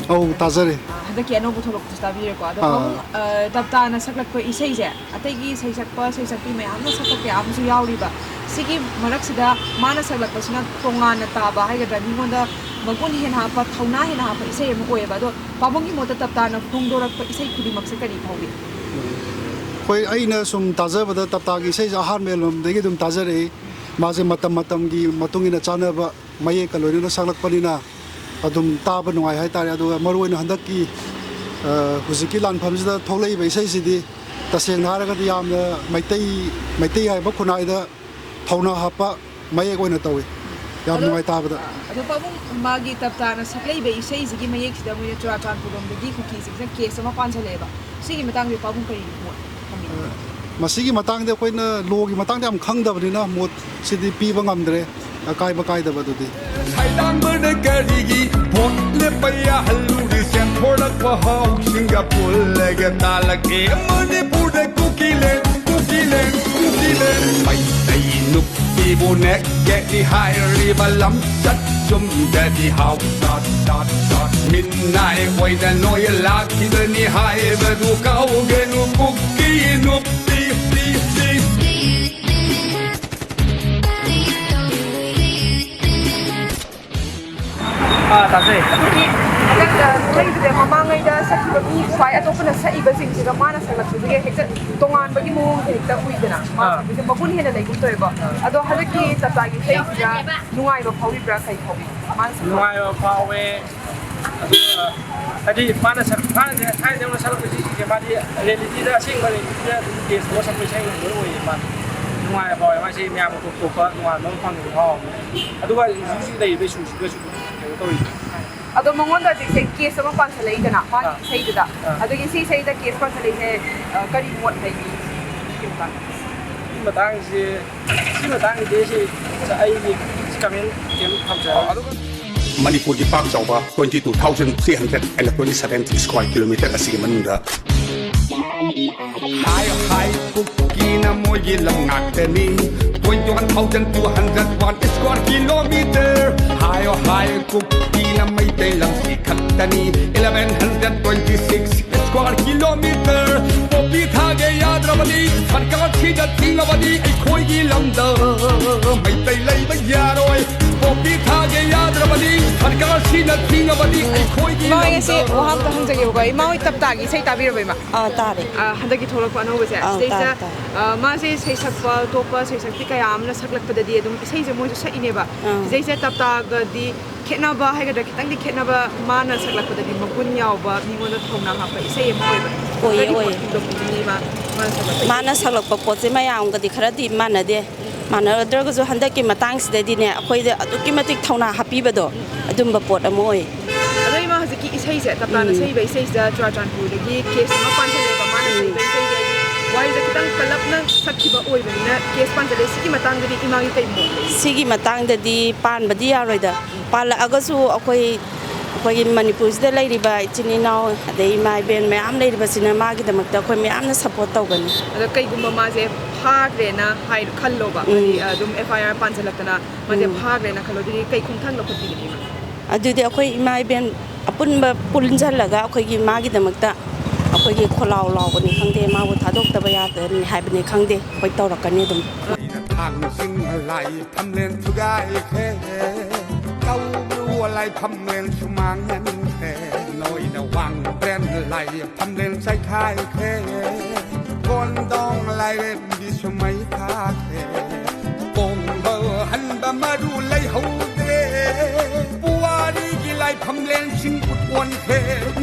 ꯑꯧ, ꯇꯥꯖꯔꯦ꯫ ꯑ, ꯍꯟꯗꯛꯀꯤ ꯑꯅꯧꯕ ꯊꯣꯛꯂꯛꯄꯁꯨ ꯇꯥꯕꯤꯔꯦꯀꯣ꯫ ꯑꯗꯣ ꯑꯥ꯫ ꯄꯥꯕꯨꯡ, ꯑ, ꯇꯞꯇꯥꯅ ꯁꯛꯂꯛꯄ ꯏꯁꯩꯁꯦ, ꯑꯇꯩꯒꯤ ꯏꯁꯩ ꯁꯛꯄ, ꯏꯁꯩ ꯁꯛꯄꯤ ꯃꯌꯥꯝꯅ ꯁꯛꯄ ꯀꯌꯥ ꯑꯃꯁꯨ ꯌꯥꯎꯔꯤꯕ, ꯁꯤꯒꯤ ꯃꯔꯛꯁꯤꯗ ꯃꯥꯅ ꯁꯛꯂꯛꯄꯁꯤꯅ ꯇꯣꯉꯥꯟꯅ ꯇꯥꯕ ꯍꯥꯏꯒꯗ꯭ꯔꯥ, ꯃꯤꯉꯣꯟꯗ ꯃꯒꯨꯟ ꯍꯦꯟꯅ ꯍꯥꯞꯄ, ꯊꯧꯅꯥ ꯍꯦꯟꯅ ꯍꯥꯞꯄ ꯏꯁꯩ ꯑꯃ ꯑꯣꯏꯌꯦꯕ꯫ ꯑꯗꯣ ꯄꯥꯕꯨꯡꯒꯤ ꯃꯣꯠꯇ ꯇꯞꯇꯥꯅ ꯐꯣꯡꯗꯣꯔꯛꯄ ꯏꯁꯩ ꯈꯨꯗꯤꯡꯃꯛꯁꯦ ꯀꯔꯤ ꯐꯥꯎꯏ? ꯍꯣꯏ, ꯑꯩꯅ ꯁꯨꯝ ꯇꯥꯖꯕꯗ ꯇꯞꯇꯥꯒꯤ ꯏꯁꯩꯁꯦ ꯑꯍꯥꯟꯕ ꯑꯦꯜꯕꯝꯗꯒꯤ ꯑꯗꯨꯝ ꯇꯥꯖꯔꯛꯏ꯫ ꯃꯥꯁꯦ ꯃꯇꯝ ꯃꯇꯝꯒꯤ ꯃꯇꯨꯡ ꯏꯟꯅ ꯆꯥꯟꯅꯕ ꯃꯌꯦꯛꯀ ꯂꯣꯏꯅꯅ ꯁꯛꯂꯛꯄꯅꯤꯅ ꯑꯗꯨꯝ ꯇꯥꯕ ꯅꯨꯡꯉꯥꯏ ꯍꯥꯏꯇꯥꯔꯦ꯫ ꯑꯗꯨꯒ ꯃꯔꯨꯑꯣꯏꯅ ꯍꯟꯗꯛꯀꯤ, ꯑ, ꯍꯧꯖꯤꯛꯀꯤ ꯂꯥꯟꯐꯝꯁꯤꯗ ꯊꯣꯛꯂꯛꯏꯕ ꯏꯁꯩꯁꯤꯗꯤ ꯇꯁꯦꯡꯅ ꯍꯥꯏꯔꯒꯗꯤ ꯌꯥꯝꯅ ꯃꯩꯇꯩ, ꯃꯩꯇꯩ ꯍꯥꯏꯕ ꯈꯨꯟꯅꯥꯏꯗ ꯊꯧꯅꯥ ꯍꯥꯞꯄ ꯃꯌꯦꯛ ꯑꯣꯏꯅ ꯇꯧꯏ꯫ ꯌꯥꯝ ꯑꯗꯣ, ꯅꯨꯡꯉꯥꯏ ꯇꯥꯕꯗ꯫ ꯑꯗꯣ ꯄꯥꯕꯨꯡ, ꯃꯥꯒꯤ ꯇꯞꯇꯥꯅ ꯁꯛꯂꯛꯏꯕ ꯏꯁꯩꯁꯤꯒꯤ ꯃꯌꯦꯛꯁꯤꯗ ꯃꯣꯏꯅ ꯆꯨꯔꯥꯆꯥꯟꯄꯨꯔ ꯂꯣꯝꯗꯒꯤ ꯀꯨꯀꯤꯁꯤꯡꯁꯤꯅ ꯀꯦꯁ ꯑꯃ ꯄꯥꯟꯁꯜꯂꯛꯑꯦꯕ꯫ ꯁꯤꯒꯤ ꯃꯇꯥꯡꯗ ꯄꯥꯕꯨꯡ ꯀꯔꯤ ꯃꯣꯠ ꯊꯝꯕꯤꯅꯤꯡꯉꯤ? ꯃꯁꯤꯒꯤ ꯃꯇꯥꯡꯗ ꯑꯩꯈꯣꯏꯅ ꯂꯣꯒꯤ ꯃꯇꯥꯡꯗ ꯌꯥꯝ ꯈꯪꯗꯕꯅꯤꯅ ꯃꯣꯠꯁꯤꯗꯤ ꯄꯤꯕ ꯉꯝꯗ꯭ꯔꯦ, ꯑꯀꯥꯏꯕ ꯀꯥꯏꯗꯕ ꯑꯗꯨꯗꯤ꯫ ꯁꯥꯏꯗꯥꯝꯕꯔꯗ ꯀꯔꯤꯒꯤ ꯚꯣꯠ ꯂꯦꯞꯄ ꯌꯥꯍꯜꯂꯨꯔꯤ? ꯁꯦꯝꯊꯣꯔꯛꯄ ꯍꯥꯎꯁꯤꯡꯒ ꯄꯨꯜꯂꯒ ꯇꯥꯜꯂꯛꯀꯦ ꯃꯅꯤꯄꯨꯔꯗ ꯀꯨꯀꯤꯂꯦꯟ, ꯀꯨꯀꯤꯂꯦꯟ, ꯀꯨꯀꯤꯂꯦꯟ꯫ ꯃꯩꯇꯩ ꯅꯨꯄꯤꯕꯨ ꯅꯦꯛꯀꯦꯠꯅꯤ ꯍꯥꯏꯔꯤꯕ ꯂꯝꯆꯠ ꯆꯨꯝꯗꯗꯤ ꯍꯥꯎ ꯇꯥꯠ, ꯇꯥꯠ, ꯇꯥꯠ꯫ ꯃꯤꯅꯥꯏ ꯑꯣꯏꯅ ꯅꯣꯏ ꯂꯥꯛꯈꯤꯕꯅꯤ ꯍꯥꯏꯕꯗꯨ ꯀꯥꯎꯒꯅꯨ ꯀꯨꯀꯤ ꯅꯨꯄꯤ, ꯄꯤ, ꯄꯤ꯫ ꯑꯥ, ꯇꯥꯖꯩ꯫ ꯑꯗꯨꯒꯤ ꯍꯟꯗꯛꯇ ꯊꯣꯛꯂꯛꯏꯕꯁꯦ ꯃꯃꯥꯡꯉꯩꯗ ꯁꯛꯈꯤꯕ ꯃꯤ ꯈ꯭ꯋꯥꯏ ꯑꯇꯣꯞꯄꯅ ꯁꯛꯏꯕꯁꯤꯡꯁꯤꯒ ꯃꯥꯅ ꯁꯛꯂꯛꯄꯁꯤꯒ ꯍꯦꯛꯇ ꯇꯣꯉꯥꯟꯕꯒꯤ ꯃꯑꯣꯡꯁꯦ ꯍꯦꯛꯇ ꯎꯏꯗꯅ꯫ ꯑꯥ꯫ ꯃꯥꯁꯦ ꯃꯒꯨꯟ ꯍꯦꯟꯅ ꯂꯩꯒꯨꯝ ꯇꯧꯋꯦꯕ꯫ ꯑꯗꯣ ꯍꯟꯗꯛꯀꯤ ꯇꯞꯇꯥꯒꯤ ꯏꯁꯩꯁꯤꯗ ꯅꯨꯡꯉꯥꯏꯕ ꯐꯥꯎꯕꯤꯕ꯭ꯔꯥ? ꯀꯩ ꯐꯥꯎꯕꯤ? ꯃꯥꯅ ꯁꯛꯄ ꯅꯨꯡꯉꯥꯏꯕ ꯐꯥꯎꯋꯦ꯫ ꯑꯗꯨꯒ ꯍꯥꯏꯗꯤ ꯃꯥꯅ ꯁꯛ-, ꯃꯥꯅ ꯊꯥꯏꯅꯗꯒꯤ ꯍꯧꯅ ꯁꯛꯂꯛꯄ ꯏꯁꯩꯁꯤꯡꯁꯦ ꯃꯥꯗꯤ ꯔꯤꯌꯦꯂꯤꯇꯤꯗ, ꯑꯁꯦꯡꯕ ꯔꯤꯌꯦꯂꯤꯇꯤꯗ ꯑꯗꯨꯝ ꯕꯦꯁ ꯇꯧꯔꯒ ꯁꯛꯄ ꯏꯁꯩ ꯉꯥꯛꯇ ꯑꯣꯏꯌꯦ ꯃꯥꯗꯤ꯫ ꯅꯨꯡꯉꯥꯏꯕ ꯐꯥꯎꯋꯦ ꯃꯥꯁꯤ, ꯃꯌꯥꯝꯒ ꯇꯣꯞ ꯇꯣꯞꯄ ꯇꯣꯉꯥꯟꯕ ꯑꯃ ꯐꯪꯉꯦ, ꯃꯍꯥꯎ ꯑꯃ꯫ ꯑꯗꯨꯒ ꯍꯧꯖꯤꯛ ꯍꯧꯖꯤꯛ ꯂꯩꯔꯤꯕ ꯏꯁꯨꯁꯤꯒꯁꯨ ꯀꯩꯅꯣ ꯇꯧꯔꯤ꯫ ꯑꯗꯣ ꯃꯉꯣꯟꯗ ꯍꯧꯖꯤꯛꯁꯦ ꯀꯦꯁ ꯑꯃ ꯄꯥꯟꯁꯜꯂꯛꯏꯗꯅ ꯃꯥꯒꯤ ꯑꯥ꯫ ꯏꯁꯩꯗꯨꯗ꯫ ꯑꯥ꯫ ꯑꯗꯨꯒꯤ ꯁꯤ ꯏꯁꯩꯗ ꯀꯦꯁ ꯄꯥꯟꯁꯜꯂꯛꯏꯁꯦ, ꯑ, ꯀꯔꯤ ꯃꯣꯠ ꯂꯩꯒꯦ? ꯁꯤ ꯃꯇꯥꯡꯗ꯫ ꯁꯤ ꯃꯇꯥꯡꯁꯦ, ꯁꯤ ꯃꯇꯥꯡꯁꯤꯗꯤ ꯁꯤ ꯑꯩꯒꯤ ꯀꯃꯦꯟ ꯀꯩꯝ ꯊꯝꯖꯔꯔꯣꯏ꯫ ꯑꯗꯨꯒ ꯃꯅꯤꯄꯨꯔꯒꯤ ꯄꯥꯛ ꯆꯥꯎꯕ twenty two thousand three hundred and twenty seven square kilometer ꯑꯁꯤꯒꯤ ꯃꯅꯨꯡꯗ ꯍꯥꯏꯌꯣ ꯍꯥꯏ ꯀꯨꯀꯤꯅ ꯃꯣꯏꯒꯤ ꯂꯝ ꯉꯥꯛꯇꯅꯤ꯫ Twenty one thousand two hundred one square kilometer꯫ ꯍꯥꯏꯌꯣ ꯍꯥꯏ ꯀꯨꯀꯤꯅ ꯃꯩꯇꯩ ꯂꯝꯁꯤ ꯈꯛ ꯆꯅꯤ, eleven hundred twenty six square kilometer꯫ Poppy ꯊꯥꯒꯦ ꯌꯥꯗ꯭ꯔꯕꯗꯤ ꯁꯔꯀꯥꯔꯁꯤꯗ ꯊꯤꯡꯉꯕꯗꯤ ꯑꯩꯈꯣꯏꯒꯤ ꯂꯝꯗ ꯃꯩꯇꯩ ꯂꯩꯕ ꯌꯥꯔꯣꯏ꯫ ꯄꯣꯄꯤ ꯊꯥꯒꯦ ꯌꯥꯗ꯭ꯔꯕꯗꯤ ꯁꯔꯀꯥꯔꯁꯤꯅ ꯊꯤꯡꯉꯕꯗꯤ ꯑꯩꯈꯣꯏꯒꯤ ꯏꯃꯥ ꯍꯣꯏ, ꯉꯁꯤ ꯂꯝꯗ ꯋꯥ ꯑꯝꯇ ꯍꯪꯖꯒꯦꯕꯀꯣ꯫ ꯏꯃꯥ ꯍꯣꯏ ꯇꯞꯇꯥꯒꯤ ꯏꯁꯩ ꯇꯥꯕꯤꯔꯕ, ꯏꯃꯥ? ꯑꯥ, ꯇꯥꯔꯦ꯫ ꯑꯥ, ꯍꯟꯗꯛꯀꯤ ꯊꯣꯛꯂꯛꯄ ꯑꯅꯧꯕꯁꯦ, ꯑꯥ, ꯁꯤꯗꯩꯁꯤꯗ, ꯇꯥꯔꯦ, ꯇꯥꯔꯦ꯫ ꯑꯥ, ꯃꯥꯁꯦ ꯏꯁꯩ ꯁꯛꯄ, ꯑꯇꯣꯞꯄ ꯏꯁꯩ ꯁꯛꯄꯤ ꯀꯌꯥ ꯑꯃꯅ ꯁꯛꯂꯛꯄꯗꯗꯤ ꯑꯗꯨꯝ ꯏꯁꯩꯁꯦ ꯃꯣꯏꯁꯨ ꯁꯛꯏꯅꯦꯕ꯫ ꯑꯥ꯫ ꯁꯤꯗꯩꯁꯤꯗ ꯇꯞꯇꯥꯒꯗꯤ ꯈꯦꯠꯅꯕ ꯍꯥꯏꯒꯗ꯭ꯔꯥ, ꯈꯤꯇꯪꯗꯤ ꯈꯦꯠꯅꯕ, ꯃꯥꯅ ꯁꯛꯂꯛꯄꯗꯗꯤ ꯃꯒꯨꯟ ꯌꯥꯎꯕ, ꯃꯤꯉꯣꯟꯗ ꯊꯧꯅꯥ ꯍꯥꯞꯄ ꯏꯁꯩ ꯑꯃ ꯑꯣꯏꯕ꯫ ꯑꯣꯏꯌꯦ, ꯀꯔꯤ ꯑꯣꯏꯌꯦ꯫ ꯄꯣꯠ ꯐꯣꯡꯗꯣꯛꯄꯤꯅꯤꯡꯉꯤ ꯃꯥ, ꯃꯥꯅ ꯁꯛꯂꯛꯄ ꯏꯁꯩ? ꯃꯥꯅ ꯁꯛꯂꯛꯄ ꯄꯣꯠꯁꯦ ꯃꯌꯥꯝꯒꯗꯤ ꯈꯔꯗꯤ ꯃꯥꯟꯅꯗꯦ꯫ ꯃꯥꯟꯅꯔꯗ꯭ꯔꯒꯁꯨ ꯍꯟꯗꯛꯀꯤ ꯃꯇꯥꯡꯁꯤꯗꯗꯤꯅꯦ, ꯑꯩꯈꯣꯏꯗ ꯑꯗꯨꯛꯀꯤ ꯃꯇꯤꯛ ꯊꯧꯅꯥ ꯍꯥꯞꯄꯤꯕꯗꯣ, ꯑꯗꯨꯝꯕ ꯄꯣꯠ ꯑꯃ ꯑꯣꯏ꯫ ꯑꯗꯣ ꯏꯃꯥ, ꯍꯧꯖꯤꯛꯀꯤ ꯏꯁꯩꯁꯦ, ꯇꯞꯇꯥꯅ ꯎꯝ꯫ ꯁꯛꯏꯕ ꯏꯁꯩꯁꯤꯗ ꯆꯨꯔꯥꯆꯥꯟꯄꯨꯔꯗꯒꯤ ꯀꯦꯁ ꯑꯃ ꯄꯥꯟꯁꯤꯜꯂꯛꯑꯦꯕ꯫ ꯃꯥꯅ ꯎꯝ꯫ ꯁꯛꯏꯕ ꯏꯁꯩꯁꯦ ꯍꯥꯏꯗꯤ ꯋꯥꯍꯩꯁꯦ ꯈꯤꯇꯪ ꯀꯜꯂꯞꯅ ꯁꯛꯈꯤꯕ ꯑꯣꯏꯕꯅꯤꯅ ꯀꯦꯁ ꯄꯥꯟꯁꯤꯜꯂꯛꯑꯦ꯫ ꯁꯤꯒꯤ ꯃꯇꯥꯡꯗꯗꯤ ꯏꯃꯥꯒꯤ ꯀꯩ ꯃꯣꯠ ꯂꯩ? ꯁꯤꯒꯤ ꯃꯇꯥꯡꯗꯗꯤ ꯄꯥꯟꯕꯗꯤ ꯌꯥꯔꯣꯏꯗ꯫ ꯄꯥꯜꯂꯛꯑꯒꯁꯨ ꯑꯩꯈꯣꯏ, ꯑꯩꯈꯣꯏꯒꯤ ꯃꯅꯤꯄꯨꯔꯁꯤꯗ ꯂꯩꯔꯤꯕ ꯏꯆꯤꯟ ꯏꯅꯥꯎ, ꯑꯗꯩ ꯏꯃꯥ ꯏꯕꯦꯟ ꯃꯌꯥꯝ ꯂꯩꯔꯤꯕꯁꯤꯅ ꯃꯥꯒꯤꯗꯃꯛꯇ ꯑꯩꯈꯣꯏ ꯃꯌꯥꯝꯅ ꯁꯞꯄꯣꯔꯠ ꯇꯧꯒꯅꯤ꯫ ꯑꯗꯣ ꯀꯩꯒꯨꯝꯕ ꯃꯥꯁꯦ ꯐꯥꯈ꯭ꯔꯦꯅ ꯍꯥꯏ ꯈꯜꯂꯣꯕ, ꯎꯝ꯫ ꯍꯥꯏꯗꯤ, ꯑꯗꯨꯝ ꯑꯦꯐ ꯑꯥꯏ ꯑꯥꯔ ꯄꯥꯟꯁꯤꯜꯂꯛꯇꯅ ꯃꯥꯁꯦ ꯎꯝ꯫ ꯐꯥꯈ꯭ꯔꯦꯅ ꯈꯜꯂꯣ, ꯑꯗꯨꯗꯤ ꯀꯩ ꯈꯣꯡꯊꯥꯡ ꯂꯧꯈꯠꯄꯤꯒꯅꯤ ꯏꯃꯥ? ꯑꯗꯨꯗꯤ ꯑꯩꯈꯣꯏ ꯏꯃꯥ ꯏꯕꯦꯟ ꯑꯄꯨꯟꯕ ꯄꯨꯟꯁꯤꯜꯂꯒ ꯑꯩꯈꯣꯏꯒꯤ ꯃꯥꯒꯤꯗꯃꯛꯇ ꯑꯩꯈꯣꯏꯒꯤ ꯈꯣꯜꯂꯥꯎ ꯂꯥꯎꯕꯅꯤ ꯈꯪꯗꯦ, ꯃꯥꯕꯨ ꯊꯥꯗꯣꯛꯇꯕ ꯌꯥꯗꯅꯤ ꯍꯥꯏꯕꯅꯤ ꯈꯪꯗꯦ, ꯑꯩꯈꯣꯏ ꯇꯧꯔꯛꯀꯅꯤ ꯑꯗꯨꯝ꯫ ꯊꯥꯡꯖꯤꯡ ꯂꯥꯏ ꯐꯝꯂꯦꯟ ꯊꯨꯒꯥꯏꯈ꯭ꯔꯦ, ꯀꯧꯕ꯭ꯔꯨ ꯂꯥꯏ ꯐꯝꯂꯦꯟꯁꯨ ꯃꯥꯡꯍꯟꯈ꯭ꯔꯦ, ꯅꯣꯏꯅ ꯋꯥꯡꯕ꯭ꯔꯦꯟ ꯂꯥꯏ ꯐꯝꯂꯦꯟ ꯆꯥꯏꯈꯥꯏꯈ꯭ꯔꯦ, ꯀꯣꯟꯗꯣꯡ ꯂꯥꯏꯔꯦꯝꯕꯤꯁꯨ ꯃꯩ ꯊꯥꯈ꯭ꯔꯦ꯫ ꯀꯣꯡꯕ ꯍꯟꯕ ꯃꯔꯨ ꯂꯩꯍꯧꯗ꯭ꯔꯦ꯫ ꯄꯨꯋꯥꯔꯤꯒꯤ ꯂꯥꯏꯐꯝꯂꯦꯟꯁꯤꯡ ꯎꯠ ꯑꯣꯟꯈ꯭ꯔꯦ꯫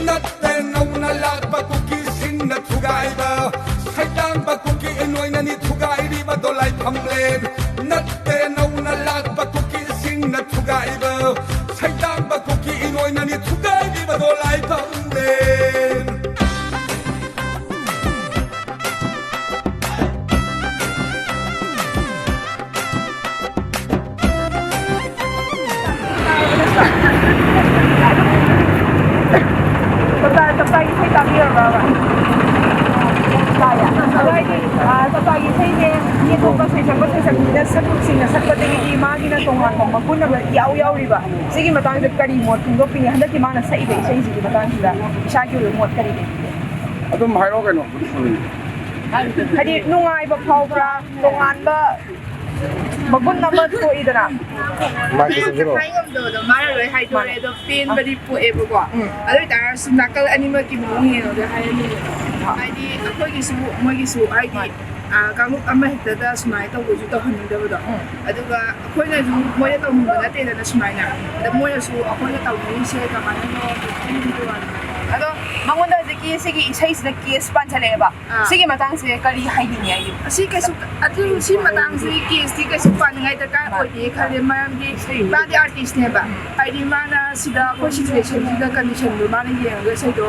ꯅꯠꯇꯦ ꯅꯧꯅ ꯂꯥꯛꯄ ꯀꯨꯀꯤꯁꯤꯡꯅ ꯊꯨꯒꯥꯏꯕ, ꯁꯩꯗꯥꯡꯕ ꯀꯨꯀꯤ ꯏꯅꯣꯏꯅꯅꯤ ꯊꯨꯒꯥꯏꯔꯤꯕꯗꯣ ꯂꯥꯏꯐꯝꯂꯦꯟ꯫ ꯅꯠꯇꯦ ꯅꯧꯅ ꯂꯥꯛꯄ ꯀꯨꯀꯤꯁꯤꯡꯅ ꯊꯨꯒꯥꯏꯕ, ꯁꯩꯗꯥꯡꯕ ꯀꯨꯀꯤ ꯏꯅꯣꯏꯅꯅꯤ ꯊꯨꯒꯥꯏꯔꯤꯕꯗꯣ ꯂꯥꯏꯐꯝꯂꯦꯟ꯫ ꯇꯞꯇꯥ, ꯇꯞꯇꯥꯒꯤ ꯏꯁꯩ ꯇꯥꯕꯤꯔꯕ꯭ꯔꯕ? ꯑꯗꯣ ꯍꯥꯏꯗꯤ, ꯑ, ꯇꯞꯇꯥꯒꯤ ꯏꯁꯩꯁꯦ ꯃꯤ ꯑꯇꯣꯞꯄ ꯁꯩꯁꯛꯄ ꯁꯩꯁꯛꯄꯤꯅ ꯁꯛꯄꯁꯤꯡꯅ ꯁꯛꯄꯗꯒꯤꯗꯤ ꯃꯥꯒꯤꯅ ꯇꯣꯉꯥꯟꯕ ꯃꯒꯨꯟ ꯑꯃ ꯏꯌꯥꯎ ꯌꯥꯎꯔꯤꯕ꯫ ꯁꯤꯒꯤ ꯃꯇꯥꯡꯗ ꯀꯔꯤ ꯃꯣꯠ ꯐꯣꯡꯗꯣꯛꯄꯤꯅꯤ? ꯍꯟꯗꯛꯀꯤ ꯃꯥꯅ ꯁꯛꯏꯕ ꯏꯁꯩꯁꯤꯒꯤ ꯃꯇꯥꯡꯁꯤꯗ ꯏꯁꯥꯒꯤ ꯑꯣꯏꯕ ꯃꯣꯠ ꯀꯔꯤ ꯂꯩ? ꯑꯗꯨꯝ ꯍꯥꯏꯔꯛꯑꯣ ꯀꯩꯅꯣ꯫ ꯍꯥꯏꯗꯤ ꯅꯨꯡꯉꯥꯏꯕ ꯐꯥꯎꯕ꯭ꯔꯥ? ꯇꯣꯉꯥꯟꯕ ꯃꯒꯨꯟ ꯑꯃ ꯊꯣꯛꯏꯗꯅ꯫ ꯃꯥꯒꯤ ꯍꯥꯏ ꯉꯝꯗꯕꯗꯣ ꯃꯥꯅ ꯂꯣꯏ ꯍꯥꯏꯗꯣꯔꯦ꯫ ꯑꯗꯣ ꯄꯦꯟꯕꯗꯤ ꯄꯣꯛꯑꯦꯕꯀꯣ꯫ ꯎꯝ꯫ ꯑꯗꯨ ꯑꯣꯏꯇꯥꯔꯁꯨ ꯅꯥꯀꯜ ꯑꯅꯤꯃꯛꯀꯤ ꯃꯑꯣꯡ ꯌꯦꯡꯉꯒ ꯍꯥꯏꯔꯅꯤ꯫ ꯍꯥꯏꯗꯤ ꯑꯩꯈꯣꯏꯒꯤꯁꯨ ꯃꯣꯏꯒꯤꯁꯨ ꯍꯥꯏꯗꯤ, ꯃꯥꯅꯤ꯫ ꯑ, ꯀꯥꯡꯂꯨꯞ ꯑꯃꯍꯦꯛꯇꯗ ꯁꯨꯃꯥꯏꯅ ꯇꯧꯕꯁꯨ ꯇꯧꯍꯟꯅꯤꯡꯗꯕꯗꯣ꯫ ꯎꯝ꯫ ꯑꯗꯨꯒ ꯑꯩꯈꯣꯏꯅꯁꯨ ꯃꯣꯏꯅ ꯇꯧꯅꯤꯡꯕ ꯅꯠꯇꯦꯗꯅ ꯁꯨꯃꯥꯏꯅ꯫ ꯑꯗ ꯃꯣꯏꯅꯁꯨ ꯑꯩꯈꯣꯏꯅ ꯇꯧꯅꯤꯡꯉꯤꯁꯦ ꯀꯃꯥꯏꯅꯅꯣ ꯑꯗꯨ ꯈꯪꯅꯤꯡꯕꯒꯤ ꯋꯥꯅꯤ꯫ ꯑꯗꯣ ꯃꯉꯣꯟꯗ ꯍꯧꯖꯤꯛꯀꯤ ꯁꯤꯒꯤ ꯏꯁꯩꯁꯤꯗ ꯀꯦꯁ ꯄꯥꯟꯁꯜꯂꯛꯑꯦꯕ꯫ ꯑꯥ꯫ ꯁꯤꯒꯤ ꯃꯇꯥꯡꯁꯦ ꯀꯔꯤ ꯍꯥꯏꯅꯤꯡꯉꯦ ꯑꯩꯒꯤ? ꯑꯁꯤ ꯀꯩꯁꯨ, ꯑꯗꯨ ꯁꯤ ꯃꯇꯥꯡꯁꯤ ꯀꯦꯁꯇꯤ ꯀꯩꯁꯨ ꯄꯥꯅꯤꯡꯉꯥꯏ ꯗꯔꯀꯥꯔ ꯃꯥꯅꯤ꯫ ꯑꯣꯏꯗꯦ ꯈꯜꯂꯦ, ꯃꯔꯝꯗꯤ ꯏꯁꯩ ꯃꯥꯗꯤ ꯑꯥꯔꯇꯤꯁꯅꯦꯕ꯫ ꯎꯝ꯫ ꯍꯥꯏꯗꯤ ꯃꯥꯅ ꯁꯤꯗ ꯑꯩꯈꯣꯏ ꯁꯤꯆꯨꯋꯦꯁꯟꯁꯤꯗ ꯀꯟꯗꯤꯁꯟꯗꯣ ꯃꯥꯅ ꯌꯦꯡꯉꯒ ꯏꯁꯩꯗꯣ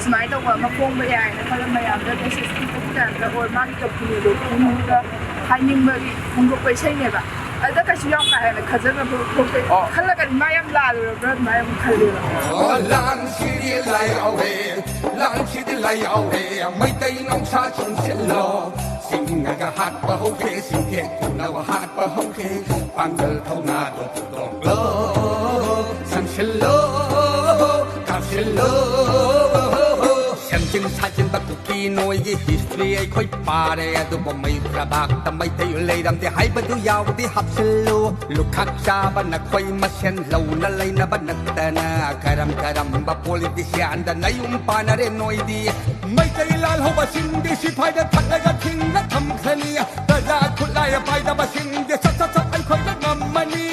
ꯁꯨꯃꯥꯏꯅ ꯇꯧꯕ ꯑꯃ ꯐꯣꯡꯕ ꯌꯥꯏꯅ ꯈꯜꯂ ꯃꯌꯥꯝꯗ ꯃꯦꯁꯦꯖ ꯄꯤꯕꯒꯤ ꯇꯥꯏꯞꯇ ꯑꯣꯔ ꯃꯥꯒꯤ ꯀꯝꯄꯅꯤꯗꯣ ꯐꯣꯡꯅꯤꯡꯕ ꯍꯥꯏꯅꯤꯡꯕꯒꯤ ꯐꯣꯡꯗꯣꯛꯄ ꯏꯁꯩꯅꯦꯕ꯫ ꯑꯗꯨꯗ ꯀꯩꯁꯨ ꯌꯥꯝ ꯀꯥ ꯍꯦꯟꯅ ꯈꯟꯖꯅꯕ ꯊꯣꯛꯄ ꯑꯣ꯫ ꯈꯜꯂꯒꯗꯤ ꯃꯥ ꯌꯥꯝ ꯂꯥꯜꯂꯨꯔꯕ꯭ꯔꯥ ꯑꯗꯨꯃꯥꯏꯅ ꯑꯃꯨꯛ ꯈꯜꯂꯦꯕ꯫ ꯑꯣ, ꯂꯥꯟꯁꯤꯗꯤ ꯂꯥꯏ ꯌꯥꯎꯔꯦ, ꯂꯥꯟꯁꯤꯗꯤ ꯂꯥꯏ ꯌꯥꯎꯔꯦ, ꯃꯩꯇꯩ ꯅꯨꯡꯁꯥ ꯆꯪꯁꯤꯜꯂꯣ꯫ ꯆꯤꯡꯉꯒ ꯍꯥꯠꯄ ꯍꯧꯈ꯭ꯔꯦ, ꯆꯤꯡꯊꯦꯛ ꯄꯨꯝꯅꯃꯛ ꯍꯥꯠꯄ ꯍꯧꯈ꯭ꯔꯦ꯫ ꯄꯥꯡꯒꯜ ꯊꯧꯅꯥꯗꯣ ꯐꯨꯗꯣꯛꯂꯣ, ꯆꯪꯁꯤꯜꯂꯣ, ꯀꯥꯞꯁꯤꯜꯂꯣ꯫ ꯁꯦꯝꯖꯤꯟ ꯁꯥꯖꯤꯟꯕ ꯀꯨꯀꯤ ꯅꯣꯏꯒꯤ ꯍꯤꯁꯇ꯭ꯔꯤ ꯑꯩꯈꯣꯏ ꯄꯥꯔꯦ, ꯑꯗꯨꯕꯨ ꯃꯩ ꯄ꯭ꯔꯚꯥꯛꯇ ꯃꯩꯇꯩ ꯂꯩꯔꯝꯗꯦ ꯍꯥꯏꯕꯗꯨ ꯌꯥꯎꯗꯤ ꯍꯥꯞꯆꯤꯜꯂꯨ꯫ ꯂꯨꯈꯥꯛ ꯆꯥꯕ ꯅꯈꯣꯏ ꯃꯁꯦꯟ ꯂꯧꯅ ꯂꯩꯅꯕ ꯅꯠꯇꯅ ꯀꯔꯝ ꯀꯔꯝꯕ ꯄꯣꯂꯤꯇꯤꯁꯤꯌꯥꯟꯗ ꯅꯌꯨꯝ ꯄꯥꯟꯅꯔꯦ ꯅꯣꯏꯗꯤ? ꯃꯩꯇꯩ ꯂꯥꯜꯍꯧꯕꯁꯤꯡꯗꯤ ꯁꯤꯐꯥꯏꯗ ꯊꯠꯂꯒ ꯊꯤꯡꯅ ꯊꯝꯈ꯭ꯔꯅꯤ꯫ ꯄ꯭ꯔꯖꯥ ꯈꯨꯠꯂꯥꯏ ꯄꯥꯏꯗꯕꯁꯤꯡꯗꯤ ꯁꯠ ꯁꯠ ꯁꯠ ꯑꯩꯈꯣꯏꯅ ꯉꯝꯃꯅꯤ꯫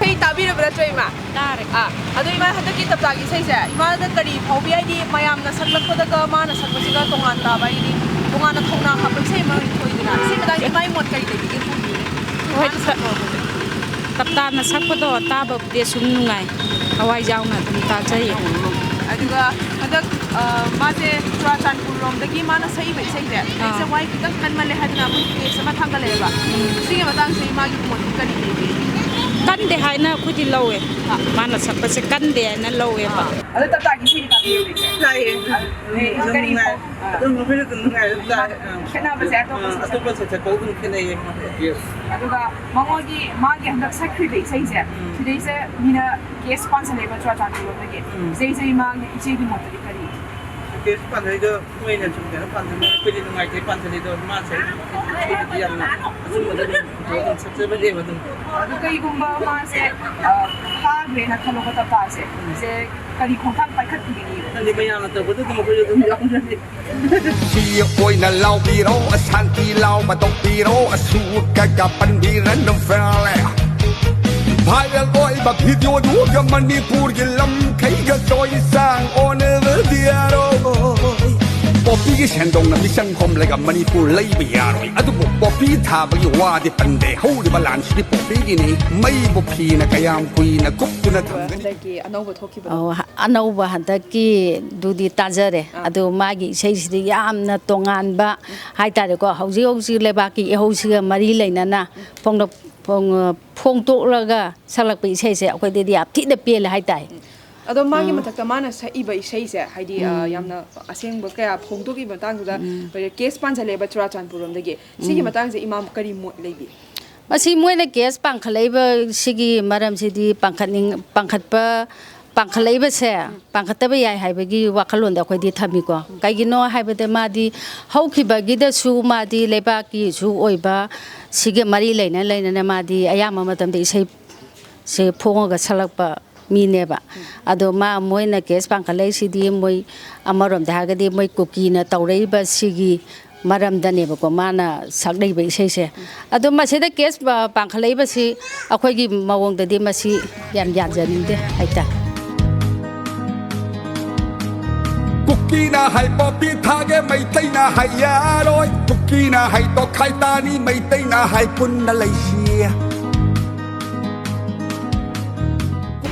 ꯏꯁꯩ ꯇꯥꯕꯤꯔꯕ ꯅꯠꯇ꯭ꯔꯣ, ꯏꯃꯥ? ꯇꯥꯔꯦ꯫ ꯑꯥ, ꯑꯗꯣ ꯏꯃꯥ, ꯍꯟꯗꯛꯀꯤ ꯇꯞꯇꯥꯒꯤ ꯏꯁꯩꯁꯦ ꯏꯃꯥꯗ ꯀꯔꯤ ꯐꯥꯎꯕꯤ? ꯍꯥꯏꯗꯤ ꯃꯌꯥꯝꯅ ꯁꯛꯂꯛꯄꯗꯒ ꯃꯥꯅ ꯁꯛꯄꯁꯤꯒ ꯇꯣꯉꯥꯟ ꯇꯥꯕ, ꯍꯥꯏꯗꯤ ꯇꯣꯉꯥꯟꯅ ꯊꯧꯅꯥ ꯍꯥꯞꯄ ꯏꯁꯩ ꯑꯃ ꯊꯣꯛꯏꯗꯅ, ꯁꯤ ꯃꯇꯥꯡꯗ ꯏꯃꯥꯒꯤ ꯃꯣꯠ ꯀꯔꯤ ꯂꯩꯕꯤꯒꯦ? ꯍꯣꯏ, ꯃꯥꯅ ꯁꯛꯄ ꯍꯧꯔꯛꯄꯁꯦ꯫ ꯇꯞꯇꯥꯅ ꯁꯛꯄꯗꯣ ꯇꯥꯕꯕꯨꯗꯤ ꯑꯁꯨꯝ ꯅꯨꯡꯉꯥꯏ, ꯊꯋꯥꯏ ꯌꯥꯎꯅ ꯑꯗꯨꯝ ꯇꯥꯖꯩꯌꯦ꯫ ꯑꯗꯨꯒ ꯍꯟꯗꯛ, ꯑ, ꯃꯥꯁꯦ ꯆꯨꯔꯥꯆꯥꯟꯄꯨꯔ ꯂꯣꯝꯗꯒꯤ ꯃꯥꯅ ꯁꯛꯏꯕ ꯏꯁꯩꯁꯦ, ꯑꯥ꯫ ꯏꯁꯩꯁꯦ ꯋꯥꯍꯩ ꯈꯤꯇꯪ ꯀꯟꯃꯜꯂꯦ ꯍꯥꯏꯗꯅ ꯑꯩꯈꯣꯏ ꯄꯦꯖ ꯑꯃ ꯊꯥꯡꯒꯠꯂꯛꯑꯦꯕ꯫ ꯎꯝ꯫ ꯁꯤꯒꯤ ꯃꯇꯥꯡꯁꯦ ꯏꯃꯥꯒꯤ ꯃꯣꯠꯇꯤ ꯀꯔꯤ ꯂꯩꯒꯦ? ꯀꯟꯗꯦ ꯍꯥꯏꯅ ꯑꯩꯈꯣꯏꯗꯤ ꯂꯧꯋꯦ꯫ ꯃꯥꯅ ꯁꯛꯄꯁꯦ ꯀꯟꯗꯦ ꯍꯥꯏꯅ ꯂꯧꯋꯦꯕ꯫ ꯑꯗꯣ ꯇꯞꯇꯥꯒꯤ ꯏꯁꯩꯗꯤ ꯇꯥꯕꯤꯔꯕ꯭ꯔ ꯏꯆꯦ? ꯇꯥꯏꯌꯦ꯫ ꯑꯗꯨꯝ ꯀꯔꯤ ꯅꯨꯡꯉꯥꯏ꯫ ꯐꯥꯎ-, ꯑꯥ꯫ ꯑꯗꯨꯝ ꯑꯩꯈꯣꯏꯁꯨ ꯑꯗꯨꯝ ꯅꯨꯡꯉꯥꯏ ꯑꯗꯨꯝ ꯇꯥꯏ꯫ ꯑꯥ꯫ ꯈꯦꯠꯅꯕꯁꯦ ꯑꯇꯣꯞꯄ ꯑꯥ, ꯁꯛ-, ꯑꯇꯣꯞꯄ ꯁꯛ-, ꯁꯛꯄ ꯑꯗꯨꯝ ꯈꯦꯠꯅꯩꯌꯦ꯫ ꯑꯗꯨꯒ ꯃꯉꯣꯟꯒꯤ, ꯃꯥꯒꯤ ꯍꯟꯗꯛ ꯁꯛꯈ꯭ꯔꯤꯕ ꯏꯁꯩꯁꯦ, ꯎꯝ꯫ ꯁꯤꯗꯩꯁꯦ ꯃꯤꯅ ꯀꯦꯁ ꯄꯥꯟꯁꯜꯂꯦꯕ ꯆꯨꯔꯥꯆꯥꯟꯄꯨꯔ ꯂꯣꯝꯗꯒꯤ꯫ ꯎꯝ꯫ ꯏꯁꯩꯁꯦ ꯏꯃꯥꯒꯤ, ꯏꯆꯦꯒꯤ ꯃꯣꯠꯇꯗꯤ ꯀꯔꯤ? ꯀꯦꯁ ꯄꯥꯟꯅꯩꯗꯣ ꯃꯣꯏꯅ ꯁꯨꯝ ꯀꯩꯅꯣ ꯄꯥꯟꯖꯟꯕ, ꯑꯩꯈꯣꯏꯗꯤ ꯅꯨꯡꯉꯥꯏꯇꯦ ꯄꯥꯟꯖꯜꯂꯤꯗꯣ꯫ ꯃꯥꯁꯦ ꯑꯩꯈꯣꯏꯗꯗꯤ ꯌꯥꯝꯅ ꯑꯆꯨꯝꯕꯗ ꯑꯗꯨꯝ ꯄꯨꯊꯣꯛꯑ ꯑꯗꯨꯝ ꯁꯛꯆꯕꯅꯦꯕ ꯑꯗꯨꯝ꯫ ꯑꯗꯨ ꯀꯩꯒꯨꯝꯕ ꯃꯥꯁꯦ, ꯑ, ꯐꯥꯈ꯭ꯔꯦꯅ ꯈꯜꯂꯣꯕ ꯇꯞꯇꯥꯁꯦ, ꯁꯦ ꯀꯔꯤ ꯈꯣꯡꯊꯥꯡ ꯄꯥꯏꯈꯠꯄꯤꯒꯅꯤ? ꯈꯪꯗꯦ, ꯃꯌꯥꯝꯅ ꯇꯧꯕꯗ ꯑꯗꯨꯝ ꯑꯩꯈꯣꯏꯁꯨ ꯑꯗꯨꯝ ꯌꯥꯎꯖꯔꯤ꯫ ꯁꯤ ꯑꯣꯏꯅ ꯂꯥꯎꯕꯤꯔꯣ, ꯑꯁꯥꯟꯇꯤ ꯂꯥꯎꯕ ꯇꯧꯕꯤꯔꯣ, ꯑꯁꯨ ꯀꯌꯥ ꯄꯟꯕꯤꯔꯅꯨ ꯐꯦꯂꯦ꯫ ꯚꯥꯏꯔꯦꯜ ꯑꯣꯏꯕ ꯚꯤꯗꯤꯑꯣꯗꯨꯒ ꯃꯅꯤꯄꯨꯔꯒꯤ ꯂꯝꯈꯩꯒ ꯆꯣꯏꯁꯥꯡ ꯑꯣꯟꯅꯕꯗꯤ ꯌꯥꯔꯣꯏ꯫ ꯄꯣꯄꯤꯒꯤ ꯁꯦꯟꯗꯣꯡꯅ ꯃꯤꯆꯪ ꯈꯣꯝꯂꯒ ꯃꯅꯤꯄꯨꯔ ꯂꯩꯕ ꯌꯥꯔꯣꯏ꯫ ꯑꯗꯨꯕꯨ ꯄꯣꯄꯤ ꯊꯥꯕꯒꯤ ꯋꯥꯗꯤ ꯄꯟꯗꯦ꯫ ꯍꯧꯔꯤꯕ ꯂꯥꯟꯁꯤꯗꯤ ꯄꯣꯄꯤꯒꯤꯅꯤ꯫ ꯃꯩꯕꯨ ꯐꯤꯅ ꯀꯌꯥꯝ ꯀꯨꯏꯅ ꯀꯨꯞꯇꯨꯅ ꯊꯝꯒꯅꯤ? ꯍꯟꯗꯛꯀꯤ ꯑꯅꯧꯕ ꯊꯣꯛꯈꯤꯕꯗꯣ? ꯑꯣ, ꯍ-, ꯑꯅꯧꯕ ꯍꯟꯗꯛꯀꯤꯗꯨꯗꯤ ꯇꯥꯖꯔꯦ꯫ ꯑꯥ꯫ ꯑꯗꯣ ꯃꯥꯒꯤ ꯏꯁꯩꯁꯤꯗꯤ ꯌꯥꯝꯅ ꯇꯣꯉꯥꯟꯕ ꯍꯥꯏꯇꯥꯔꯦꯀꯣ꯫ ꯍꯧꯖꯤꯛ ꯍꯧꯖꯤꯛ ꯂꯩꯕꯥꯛꯀꯤ ꯏꯍꯧꯁꯤꯒ ꯃꯔꯤ ꯂꯩꯅꯅ ꯎꯝ꯫ ꯐꯣꯡꯂꯛ-, ꯐꯣꯡ-, ꯐꯣꯡꯗꯣꯛꯂꯒ ꯁꯛꯂꯛꯄ ꯏꯁꯩꯁꯦ ꯑꯩꯈꯣꯏꯗꯗꯤ ꯌꯥꯝ ꯊꯤꯅ ꯄꯦꯜꯂꯦ ꯍꯥꯏꯇꯥꯔꯦ꯫ ꯎꯝ꯫ ꯑꯗꯣ ꯃꯥꯒꯤ ꯑꯥ꯫ ꯃꯊꯛꯇ ꯃꯥꯅ ꯁꯛꯏꯕ ꯏꯁꯩꯁꯦ, ꯍꯥꯏꯗꯤ, ꯑ, ꯎꯝ꯫ ꯌꯥꯝꯅ ꯑꯁꯦꯡꯕ ꯀꯌꯥ ꯐꯣꯡꯗꯣꯛꯈꯤꯕ ꯃꯇꯥꯡꯗꯨꯗ ꯎꯝ꯫ ꯀꯦꯁ ꯄꯥꯟꯁꯤꯜꯂꯦꯕ ꯆꯨꯔꯥꯆꯥꯟꯄꯨꯔ ꯂꯣꯝꯗꯒꯤ꯫ ꯁꯤꯒꯤ ꯎꯝ꯫ ꯃꯇꯥꯡꯁꯦ ꯏꯃꯥ ꯀꯔꯤ ꯃꯣꯠ ꯂꯩꯕꯤ? ꯃꯁꯤ ꯃꯣꯏꯅ ꯀꯦꯁ ꯄꯥꯡꯈꯠꯂꯛꯏꯕ ꯁꯤꯒꯤ ꯃꯔꯝꯁꯤꯗꯤ ꯄꯥꯡꯈꯠꯅꯤꯡ-, ꯄꯥꯡꯈꯠꯄ, ꯄꯥꯡꯈꯠꯂꯛꯏꯕꯁꯦ ꯎꯝ꯫ ꯄꯥꯡꯈꯠꯇꯕ ꯌꯥꯏ ꯍꯥꯏꯕꯒꯤ ꯋꯥꯈꯜꯂꯣꯟꯗ ꯑꯩꯈꯣꯏꯗꯤ ꯊꯝꯃꯤꯀꯣ꯫ ꯎꯝ꯫ ꯀꯩꯒꯤꯅꯣ ꯍꯥꯏꯕꯗ ꯃꯥꯗꯤ ꯍꯧꯈꯤꯕꯒꯤꯗꯁꯨ ꯃꯥꯗꯤ ꯂꯩꯕꯥꯛꯀꯤꯁꯨ ꯑꯣꯏꯕ ꯁꯤꯒ ꯃꯔꯤ ꯂꯩꯅ ꯂꯩꯅꯅ ꯃꯥꯗꯤ ꯑꯌꯥꯝꯕ ꯃꯇꯝꯗ ꯏꯁꯩ ꯁꯦ ꯐꯣꯡꯉꯒ ꯁꯛꯂꯛꯄ ꯃꯤꯅꯦꯕ꯫ ꯎꯝ꯫ ꯑꯗꯣ ꯃꯥ, ꯃꯣꯏꯅ ꯀꯦꯁ ꯄꯥꯡꯈꯠꯂꯛꯏꯁꯤꯗꯤ ꯃꯣꯏ ꯑꯃꯔꯣꯝꯗ ꯍꯥꯏꯔꯒꯗꯤ ꯃꯣꯏ ꯀꯨꯀꯤꯅ ꯇꯧꯔꯛꯏꯕ ꯁꯤꯒꯤ ꯃꯔꯝꯗꯅꯦꯕꯀꯣ ꯃꯥꯅ ꯁꯛꯂꯛꯏꯕ ꯏꯁꯩꯁꯦ꯫ ꯎꯝ꯫ ꯑꯗꯣ ꯃꯁꯤꯗ ꯀꯦꯁ ꯄ-, ꯄꯥꯡꯈꯠꯂꯛꯏꯕꯁꯤ ꯑꯩꯈꯣꯏꯒꯤ ꯃꯑꯣꯡꯗꯗꯤ ꯃꯁꯤ ꯌꯥꯝ ꯌꯥꯖꯅꯤꯡꯗꯦ ꯍꯥꯏꯇꯥꯔꯦ꯫ ꯀꯨꯀꯤꯅ ꯍꯥꯏ ꯄꯣꯄꯤ ꯊꯥꯒꯦ, ꯃꯩꯇꯩꯅ ꯍꯥꯏ ꯌꯥꯔꯣꯏ꯫ ꯀꯨꯀꯤꯅ ꯍꯥꯏ ꯇꯣꯈꯥꯏ ꯇꯥꯅꯤ, ꯃꯩꯇꯩꯅ ꯍꯥꯏ ꯄꯨꯟꯅ ꯂꯩꯁꯤ꯫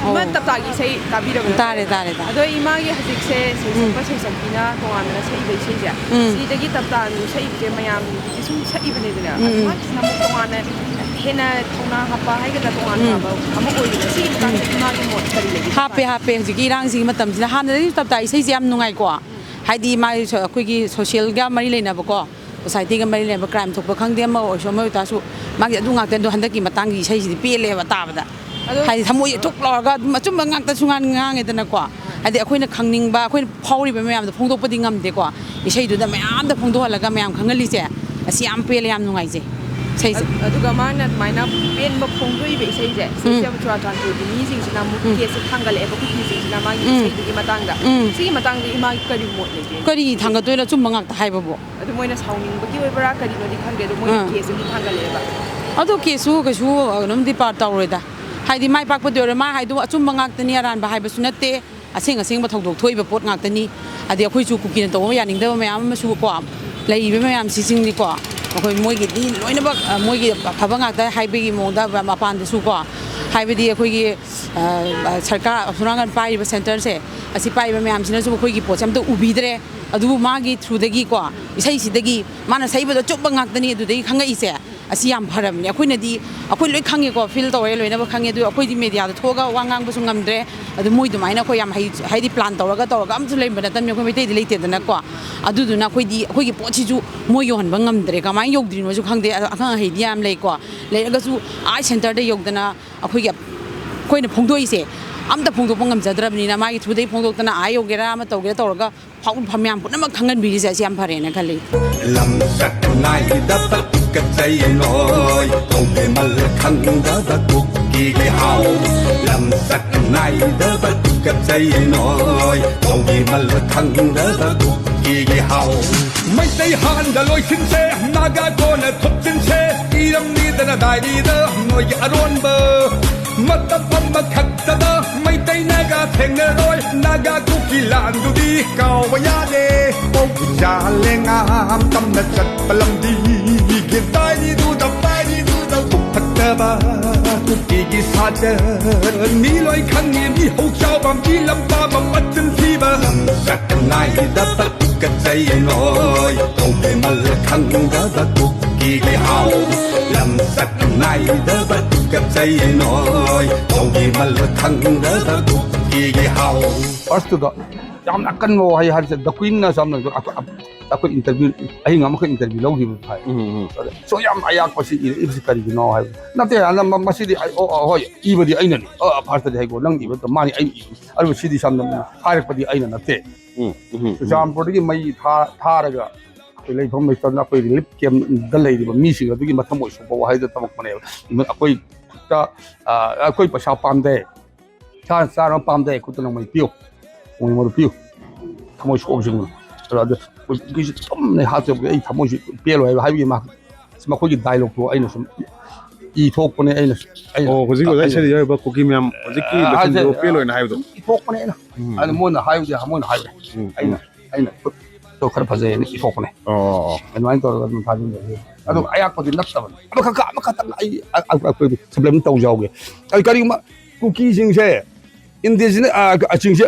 ꯑꯣ꯫ ꯏꯃꯥ ꯇꯞꯇꯥꯒꯤ ꯏꯁꯩ ꯇꯥꯕꯤꯔꯕ꯭ꯔꯥ? ꯇꯥꯔꯦ, ꯇꯥꯔꯦ, ꯇꯥꯔꯦ꯫ ꯑꯗꯣ ꯏꯃꯥꯒꯤ ꯍꯧꯖꯤꯛꯁꯦ ꯎꯝ꯫ ꯁꯩꯁꯛꯄ ꯁꯩꯁꯛꯄꯤꯅ ꯇꯣꯉꯥꯟꯅ ꯁꯛꯏꯕ ꯏꯁꯩꯁꯦ, ꯎꯝ꯫ ꯁꯤꯗꯒꯤ ꯇꯞꯇꯥꯅ ꯁꯛꯏꯕꯁꯦ ꯃꯌꯥꯝꯒꯤꯗꯤ ꯁꯨꯝ ꯁꯛꯏꯕꯅꯤꯗꯅ, ꯎꯝ, ꯎꯝ꯫ ꯃꯥꯒꯤꯁꯤꯅ ꯑꯃꯨꯛ ꯇꯣꯉꯥꯟꯅ ꯍꯥꯏꯗꯤ ꯍꯦꯟꯅ ꯊꯧꯅꯥ ꯍꯥꯞꯄ ꯍꯥꯏꯒꯗ꯭ꯔꯥ, ꯇꯣꯉꯥꯟ ꯎꯝ꯫ ꯇꯥꯕ ꯑꯃ ꯑꯣꯏꯔꯤꯕ꯫ ꯁꯤꯒꯤ ꯃꯇꯥꯡꯗ ꯏꯃꯥꯒꯤ ꯃꯣꯠ ꯀꯔꯤ ꯂꯩꯒꯦ? ꯍꯥꯞꯄꯦ, ꯍꯥꯞꯄꯦ꯫ ꯍꯧꯖꯤꯛꯀꯤ ꯏꯔꯥꯡꯁꯤꯒꯤ ꯃꯇꯝꯁꯤꯗ, ꯍꯥꯟꯅꯗꯒꯤ ꯇꯞ ꯇꯥꯏ ꯏꯁꯩꯁꯦ ꯌꯥꯝ ꯅꯨꯡꯉꯥꯏꯀꯣ꯫ ꯍꯥꯏꯗꯤ ꯃꯥꯒꯤ ꯁ-, ꯑꯩꯈꯣꯏꯒꯤ ꯁꯣꯁꯤꯌꯦꯜꯒ ꯃꯔꯤ ꯂꯩꯅꯕꯀꯣ, ꯁꯣꯁꯥꯏꯇꯤꯒ ꯃꯔꯤ ꯂꯩꯅꯕ, ꯀ꯭ꯔꯥꯏꯝ ꯊꯣꯛꯄ ꯈꯪꯗꯦ, ꯑꯃ ꯑꯣꯏꯔꯁꯨ ꯑꯃ ꯑꯣꯏꯇꯥꯔꯁꯨ, ꯃꯥꯒꯤ ꯑꯗꯨ ꯉꯥꯛꯇꯅꯤ꯫ ꯑꯗꯣ ꯍꯟꯗꯛꯀꯤ ꯃꯇꯥꯡꯒꯤ ꯏꯁꯩꯁꯤꯗꯤ ꯄꯦꯜꯂꯦꯕ ꯇꯥꯕꯗ꯫ ꯑꯗꯣ ꯍꯥꯏꯗꯤ ꯊꯃꯣꯏꯁꯦ ꯊꯨꯛ ꯂꯥꯎꯔꯒ ꯑꯗꯨꯝ ꯑꯆꯨꯝꯕ ꯉꯥꯛꯇꯁꯨ ꯉꯥꯡ-, ꯉꯥꯡꯉꯦꯗꯅꯀꯣ꯫ ꯍꯥꯏꯗꯤ ꯑꯩꯈꯣꯏꯅ ꯈꯪꯅꯤꯡꯕ, ꯑꯩꯈꯣꯏꯅ ꯐꯥꯎꯔꯤꯕ ꯃꯌꯥꯝꯗꯣ ꯐꯣꯡꯗꯣꯛꯄꯗꯤ ꯉꯝꯗꯦꯀꯣ꯫ ꯏꯁꯩꯗꯨꯗ ꯃꯌꯥꯝꯗ ꯐꯣꯡꯗꯣꯛꯍꯜꯂꯒ ꯃꯌꯥꯝ ꯈꯪꯍꯜꯂꯤꯁꯦ, ꯑꯁꯤ ꯌꯥꯝ ꯄꯦꯜꯂꯦ, ꯌꯥꯝ ꯅꯨꯡꯉꯥꯏꯖꯩ ꯏꯁꯩꯁꯦ꯫ ꯑꯗꯨꯒ ꯃꯥꯅ ꯑꯗꯨꯃꯥꯏꯅ ꯄꯦꯟꯕ ꯐꯣꯡꯗꯣꯛꯏꯕ ꯏꯁꯩꯁꯦ, ꯎꯝ꯫ ꯁꯤꯁꯦ ꯆꯨꯔꯥꯆꯥꯟꯄꯨꯔꯒꯤ ꯃꯤꯁꯤꯡꯁꯤꯅ ꯑꯃꯨꯛ ꯎꯝ꯫ ꯀꯦꯁꯁꯦ ꯊꯥꯡꯒꯠꯂꯛꯑꯦꯕ, ꯀꯨꯀꯤꯁꯤꯡꯁꯤꯅ ꯃꯥꯒꯤ ꯎꯝ꯫ ꯏꯁꯩꯗꯨꯒꯤ ꯃꯇꯥꯡꯗ꯫ ꯎꯝ꯫ ꯁꯤꯒꯤ ꯃꯇꯥꯡꯗ ꯏꯃꯥꯒꯤ ꯀꯔꯤ ꯃꯣꯠ ꯂꯩꯒꯦ? ꯀꯔꯤ ꯊꯥꯡꯒꯠꯇꯣꯏꯅꯣ? ꯑꯆꯨꯝꯕ ꯉꯥꯛꯇ ꯍꯥꯏꯕꯕꯨ꯫ ꯑꯗꯨ ꯃꯣꯏꯅ ꯁꯥꯎꯅꯤꯡꯕꯒꯤ ꯑꯣꯏꯕ꯭ꯔꯥ ꯀꯔꯤꯅꯣꯗꯤ ꯈꯪꯗꯦ, ꯑꯗꯨ ꯃꯣꯏꯅ ꯑꯥ꯫ ꯀꯦꯁ ꯑꯗꯨꯝ ꯊꯥꯡꯒꯠꯂꯛꯑꯦꯕ꯫ ꯑꯗꯣ ꯀꯦꯁꯁꯨ ꯀꯩꯁꯨ ꯀꯩꯅꯣꯝꯗꯤ ꯄꯥ-, ꯇꯧꯔꯣꯏꯗ꯫ ꯍꯥꯏꯗꯤ ꯃꯥꯏ ꯄꯥꯛꯄꯗꯤ ꯑꯣꯏꯔꯣꯏ꯫ ꯃꯥ ꯍꯥꯏꯗꯣ ꯑꯆꯨꯝꯕ ꯉꯥꯛꯇꯅꯤ, ꯑꯔꯥꯟꯕ ꯍꯥꯏꯕꯁꯨ ꯅꯠꯇꯦ꯫ ꯑꯁꯦꯡ ꯑꯁꯦꯡꯕ ꯊꯧꯗꯣꯛ ꯊꯣꯛꯏꯕ ꯄꯣꯠ ꯉꯥꯛꯇꯅꯤ꯫ ꯑꯗꯩ ꯑꯩꯈꯣꯏꯁꯨ ꯀꯨꯀꯤꯅ ꯇꯧꯕ ꯌꯥꯅꯤꯡꯗꯕ ꯃꯌꯥꯝ ꯑꯃꯁꯨ ꯀꯣ, ꯂꯩꯔꯤꯕ ꯃꯌꯥꯝꯁꯤꯡꯗꯤꯀꯣ, ꯑꯩꯈꯣꯏ ꯃꯣꯏꯒꯤꯗꯤ ꯂꯣꯏꯅꯃꯛ, ꯑ, ꯃꯣꯏꯒꯤ ꯑꯐꯕ ꯉꯥꯛꯇ ꯍꯥꯏꯕꯒꯤ ꯃꯑꯣꯡꯗ ꯃꯄꯥꯟꯗꯁꯨ ꯀꯣ, ꯍꯥꯏꯕꯗꯤ ꯑꯩꯈꯣꯏꯒꯤ, ꯑ, ꯑ, ꯁꯔꯀꯥꯔ ꯑꯁꯣꯝ ꯅꯥꯀꯟ ꯄꯥꯏꯔꯤꯕ ꯁꯦꯟꯇꯔꯁꯦ, ꯑꯁꯤ ꯄꯥꯏꯔꯤꯕ ꯃꯌꯥꯝꯁꯤꯅꯁꯨ ꯑꯩꯈꯣꯏꯒꯤ ꯄꯣꯠꯁꯦ ꯑꯝꯇ ꯎꯕꯤꯗ꯭ꯔꯦ꯫ ꯑꯗꯨꯕꯨ ꯃꯥꯒꯤ ꯊ꯭ꯔꯨꯗꯒꯤꯀꯣ, ꯏꯁꯩꯁꯤꯗꯒꯤ ꯃꯥꯅ ꯁꯛꯏꯕꯗꯣ ꯑꯆꯨꯝꯕ ꯉꯥꯛꯇꯅꯤ ꯑꯗꯨꯗꯒꯤ ꯈꯪꯉꯛꯏꯁꯦ꯫ ꯑꯁꯤ ꯌꯥꯝ ꯐꯔꯕꯅꯦ꯫ ꯑꯩꯈꯣꯏꯅꯗꯤ, ꯑꯩꯈꯣꯏ ꯂꯣꯏ ꯈꯪꯉꯦꯀꯣ, ꯐꯤꯜ ꯇꯧꯔꯦ, ꯂꯣꯏꯅꯃꯛ ꯈꯪꯉꯦ꯫ ꯑꯗꯨ ꯑꯩꯈꯣꯏꯗꯤ ꯃꯦꯗꯤꯌꯥꯗ ꯊꯣꯛꯑꯒ ꯋꯥ ꯉꯥꯡꯕꯁꯨ ꯉꯝꯗ꯭ꯔꯦ꯫ ꯑꯗꯨ ꯃꯣꯏ ꯑꯗꯨꯃꯥꯏꯅ ꯑꯩꯈꯣꯏ ꯌꯥꯝ ꯍꯩ-, ꯍꯥꯏꯗꯤ ꯄ꯭ꯂꯥꯟ ꯇꯧꯔꯒ, ꯇꯧꯔꯒ ꯑꯝꯇꯁꯨ ꯂꯩꯕ ꯅꯠꯇꯕꯅꯤ, ꯑꯩꯈꯣꯏ ꯃꯩꯇꯩꯗꯤ ꯂꯩꯇꯦꯗꯅꯀꯣ꯫ ꯑꯗꯨꯗꯨꯅ ꯑꯩꯈꯣꯏꯗꯤ ꯑꯩꯈꯣꯏꯒꯤ ꯄꯣꯠꯁꯤꯁꯨ ꯃꯣꯏ ꯌꯧꯍꯟꯕ ꯉꯝꯗ꯭ꯔꯦ꯫ ꯀꯃꯥꯏꯅ ꯌꯧꯗ꯭ꯔꯤꯅꯣꯁꯨ ꯈꯪꯗꯦ꯫ ꯑꯗꯣ ꯑꯈꯪ ꯑꯍꯩꯗꯤ ꯌꯥꯝ ꯂꯩꯀꯣ꯫ ꯂꯩꯔꯒꯁꯨ ꯑꯥ ꯁꯦꯟꯇꯔꯗ ꯌꯧꯗꯅ ꯑꯩꯈꯣꯏꯒꯤ, ꯑꯩꯈꯣꯏꯅ ꯐꯣꯡꯗꯣꯛꯏꯁꯦ ꯑꯝꯇ ꯐꯣꯡꯗꯣꯛꯄ ꯉꯝꯖꯗ꯭ꯔꯕꯅꯤꯅ, ꯃꯥꯒꯤ ꯊ꯭ꯔꯨꯗꯒꯤ ꯐꯣꯡꯗꯣꯛꯇꯅ ꯑꯥ ꯌꯧꯒꯦꯔꯥ ꯑꯃ ꯇꯧꯒꯦꯔꯥ ꯇꯧꯔꯒ ꯐꯥꯎ-, ꯃꯌꯥꯝ ꯄꯨꯝꯅꯃꯛ ꯈꯪꯍꯟꯕꯤꯔꯤꯁꯦ ꯑꯁꯤ ꯌꯥꯝ ꯐꯔꯦꯅ ꯈꯜꯂꯤ꯫ ꯂꯝꯆꯠ ꯅꯥꯏꯗꯕ ꯇꯨꯀꯠꯆꯩ ꯅꯣꯏ, ꯇꯧꯕꯤꯃꯜ ꯈꯪꯗꯕ ꯀꯨꯀꯤꯒꯤ ꯍꯥꯎ꯫ ꯂꯝꯆꯠ ꯅꯥꯏꯗꯕ ꯇꯨꯀꯠꯆꯩ ꯅꯣꯏ, ꯇꯧꯕꯤꯃꯜ ꯈꯪꯗꯕ ꯀꯨꯀꯤꯒꯤ ꯍꯥꯎ꯫ ꯃꯩꯇꯩ ꯍꯥꯟꯅ ꯂꯣꯏꯁꯤꯟꯁꯦ, ꯅꯥꯒꯥ ꯀꯣꯟꯅ ꯊꯨꯞꯆꯤꯟꯁꯦ, ꯏꯔꯝꯅꯤꯗꯅ ꯗꯥꯏꯔꯤꯗ ꯅꯣꯏꯒꯤ ꯑꯔꯣꯟꯕ꯫ ꯃꯇꯝ ꯑꯃꯈꯛꯇꯗ ꯃꯩꯇꯩ ꯅꯥꯒꯥ ꯊꯦꯡꯅꯔꯣꯏ, ꯅꯥꯒꯥ ꯀꯨꯀꯤ ꯂꯥꯟꯗꯨꯗꯤ ꯀꯥꯎꯕ ꯌꯥꯗꯦ꯫ ꯄꯧꯖꯥ ꯂꯦꯡꯉꯥꯝ ꯇꯝꯅ ꯆꯠꯄ ꯂꯝꯕꯤꯒꯤ ꯗꯥꯏꯔꯤꯗꯨꯗ, ꯗꯥꯏꯔꯤꯗꯨꯗ ꯀꯨꯞꯊꯛꯇꯕ ꯀꯨꯀꯤꯒꯤ ꯁꯥꯖꯟ ꯃꯤ ꯂꯣꯏ ꯈꯪꯉꯤ, ꯃꯤꯍꯧ ꯆꯥꯎꯕ ꯃꯤ ꯂꯝ ꯄꯥꯕ ꯃꯆꯤꯟ ꯊꯤꯕ꯫ ꯂꯝꯆꯠ ꯅꯥꯏꯗꯕ ꯇꯨꯀꯠꯆꯩ ꯅꯣꯏ, ꯇꯧꯕꯤꯃꯜ ꯈꯪꯗꯕ ꯀꯨꯀꯤꯒꯤ ꯍꯥꯎ꯫ ꯂꯝꯆꯠ ꯅꯥꯏꯗꯕ ꯇꯨꯀꯠꯆꯩ ꯅꯣꯏ, ꯊꯧꯒꯤ ꯃꯜ ꯊꯪꯗꯕ ꯀꯨꯀꯤꯒꯤ ꯍꯥꯎ꯫ ꯐꯥꯔꯁꯇꯨꯗ ꯌꯥꯝꯅ ꯑꯀꯟꯕ ꯋꯥꯍꯩ ꯍꯥꯏꯔꯤꯁꯦ, ꯗ ꯀ꯭ꯋꯤꯟꯅ ꯌꯥꯝꯅ ꯑꯩꯈꯣꯏ, ꯑꯩꯈꯣꯏ ꯏꯟꯇꯔꯚ꯭ꯌꯨ, ꯑꯍꯤꯡ ꯑꯃꯈꯛ ꯏꯟꯇꯔꯚ꯭ꯌꯨ ꯂꯧꯈꯤꯕ ꯍꯥꯏ꯫ ꯎꯝ, ꯎꯝ꯫ ꯑꯗ, "ꯁꯣ ꯌꯥꯝ ꯑꯌꯥꯛꯄꯁꯤ ꯏꯔꯛꯏꯕꯁꯤ ꯀꯔꯤꯒꯤꯅꯣ?" ꯍꯥꯏꯕ, "ꯅꯠꯇꯦ, ꯑꯅꯝꯕ ꯃꯁꯤꯗꯤ ꯑꯩ, ꯑꯣ, ꯑꯣ, ꯍꯣꯏ, ꯏꯕꯗꯤ ꯑꯩꯅꯅꯤ꯫ ꯑ, ꯐꯥꯔꯁꯇꯗꯤ ꯍꯥꯏꯀꯣ, ꯅꯪ ꯏꯕ ꯅꯠꯇ, ꯃꯥꯅꯤ, ꯑꯩ ꯏꯕꯅꯤ꯫ ꯑꯗꯨꯕꯨ ꯁꯤꯗꯤ ꯁꯝꯅ ꯍꯥꯏꯔꯛꯄꯗꯤ ꯑꯩꯅ ꯅꯠꯇꯦ꯫ ꯎꯝ, ꯎꯝ, ꯎꯝ꯫ ꯆꯨꯔꯆꯥꯟꯄꯨꯔꯗꯒꯤ ꯃꯩ ꯊꯥ-, ꯊꯥꯔꯒ ꯑꯩꯈꯣꯏ ꯂꯩꯐꯝ ꯂꯩꯇꯗꯅ ꯑꯩꯈꯣꯏ ꯔꯤꯂꯤꯐ ꯀꯦꯝꯞꯗ ꯂꯩꯔꯤꯕ ꯃꯤꯁꯤꯡ ꯑꯗꯨꯒꯤ ꯃꯊꯃꯣꯏ ꯁꯣꯛꯄ ꯋꯥꯍꯩꯗ ꯇꯝꯃꯛꯄꯅꯦꯕ꯫ ꯑꯩꯈꯣꯏ ꯈꯨꯠꯇ, ꯑ, ꯑꯩꯈꯣꯏ ꯄꯩꯁꯥ ꯄꯥꯝꯗꯦ, ꯆꯥ-, ꯆꯥꯅꯕ ꯄꯥꯝꯗꯦ, ꯈꯨꯠꯇ ꯅꯣꯡꯃꯩ ꯄꯤꯌꯨ, ꯅꯣꯡꯃꯩ ꯃꯔꯨ ꯄꯤꯌꯨ, ꯊꯃꯣꯏ ꯁꯣꯛꯑꯕꯁꯤꯡꯗꯣ꯫ ꯑꯗꯣ ꯑꯗꯨ ꯑꯩꯈꯣꯏ ꯄꯨꯟꯁꯤꯁꯦ ꯑꯗꯨꯝ ꯍꯥꯠꯇꯣꯛꯄꯒꯤ ꯑꯩ ꯊꯃꯣꯏꯁꯤ ꯄꯦꯜꯂꯣꯏ ꯍꯥꯏꯕ, ꯍꯥꯏꯕꯒꯤ ꯃꯥ-, ꯃꯈꯣꯏꯒꯤ ꯗꯥꯏꯂꯣꯛꯇꯣ ꯑꯩꯅ ꯁꯨꯝ ꯏ ꯊꯣꯛꯄꯅꯦ, ꯑꯩꯅ, ꯑꯩꯅ ꯑꯣ, ꯍꯧꯖꯤꯛ ꯑꯣꯖꯥ ꯑꯩꯅ ꯏꯁꯩꯗ ꯌꯥꯎꯔꯤꯕ ꯀꯨꯀꯤ ꯃꯌꯥꯝ ꯍꯧꯖꯤꯛꯀꯤ ꯑ, ꯂꯣꯏꯁꯤꯟꯕꯤꯌꯣ, ꯍꯥꯏꯁꯦ, ꯄꯦꯜꯂꯣꯏꯅ ꯍꯥꯏꯕꯗꯣ꯫ ꯏ ꯊꯣꯛꯄꯅꯦ ꯑꯩꯅ꯫ ꯎꯝ, ꯑꯗꯨ ꯎꯝ꯫ ꯃꯣꯏꯅ ꯍꯥꯏꯕꯁꯦ ꯃꯣꯏꯅ ꯍꯥꯏꯕꯅꯦ꯫ ꯎꯝ, ꯑꯩꯅ, ꯎꯝ꯫ ꯑꯩꯅ ꯈꯨꯠꯇꯣ ꯈꯔ ꯐꯖꯩꯌꯦꯅ ꯏꯊꯣꯛꯄꯅꯦ꯫ ꯑꯣ, ꯑꯣ, ꯑꯣ꯫ ꯑꯗꯨꯃꯥꯏꯅ ꯇꯧꯔꯒ ꯑꯗꯨꯝ ꯊꯥꯖꯤꯟꯖꯒꯦ꯫ ꯑꯗꯨꯒ ꯎꯝ꯫ ꯑꯌꯥꯛꯄꯗꯤ ꯅꯠꯇꯕꯅꯤ꯫ ꯑꯃꯈꯛꯀ, ꯑꯃꯈꯛꯇꯪ ꯑꯩ ꯑ-, ꯑ-, ꯑꯩꯈꯣꯏ ꯁꯄ꯭ꯂꯤꯃꯦꯟ ꯇꯧꯖꯍꯧꯒꯦ꯫ ꯑꯩ ꯀꯔꯤꯒꯨꯝꯕ ꯀꯨꯀꯤꯁꯤꯡꯁꯦ, ꯏꯟꯗꯤꯖꯤꯅꯁ, ꯑ, ꯑꯁꯤꯡꯁꯦ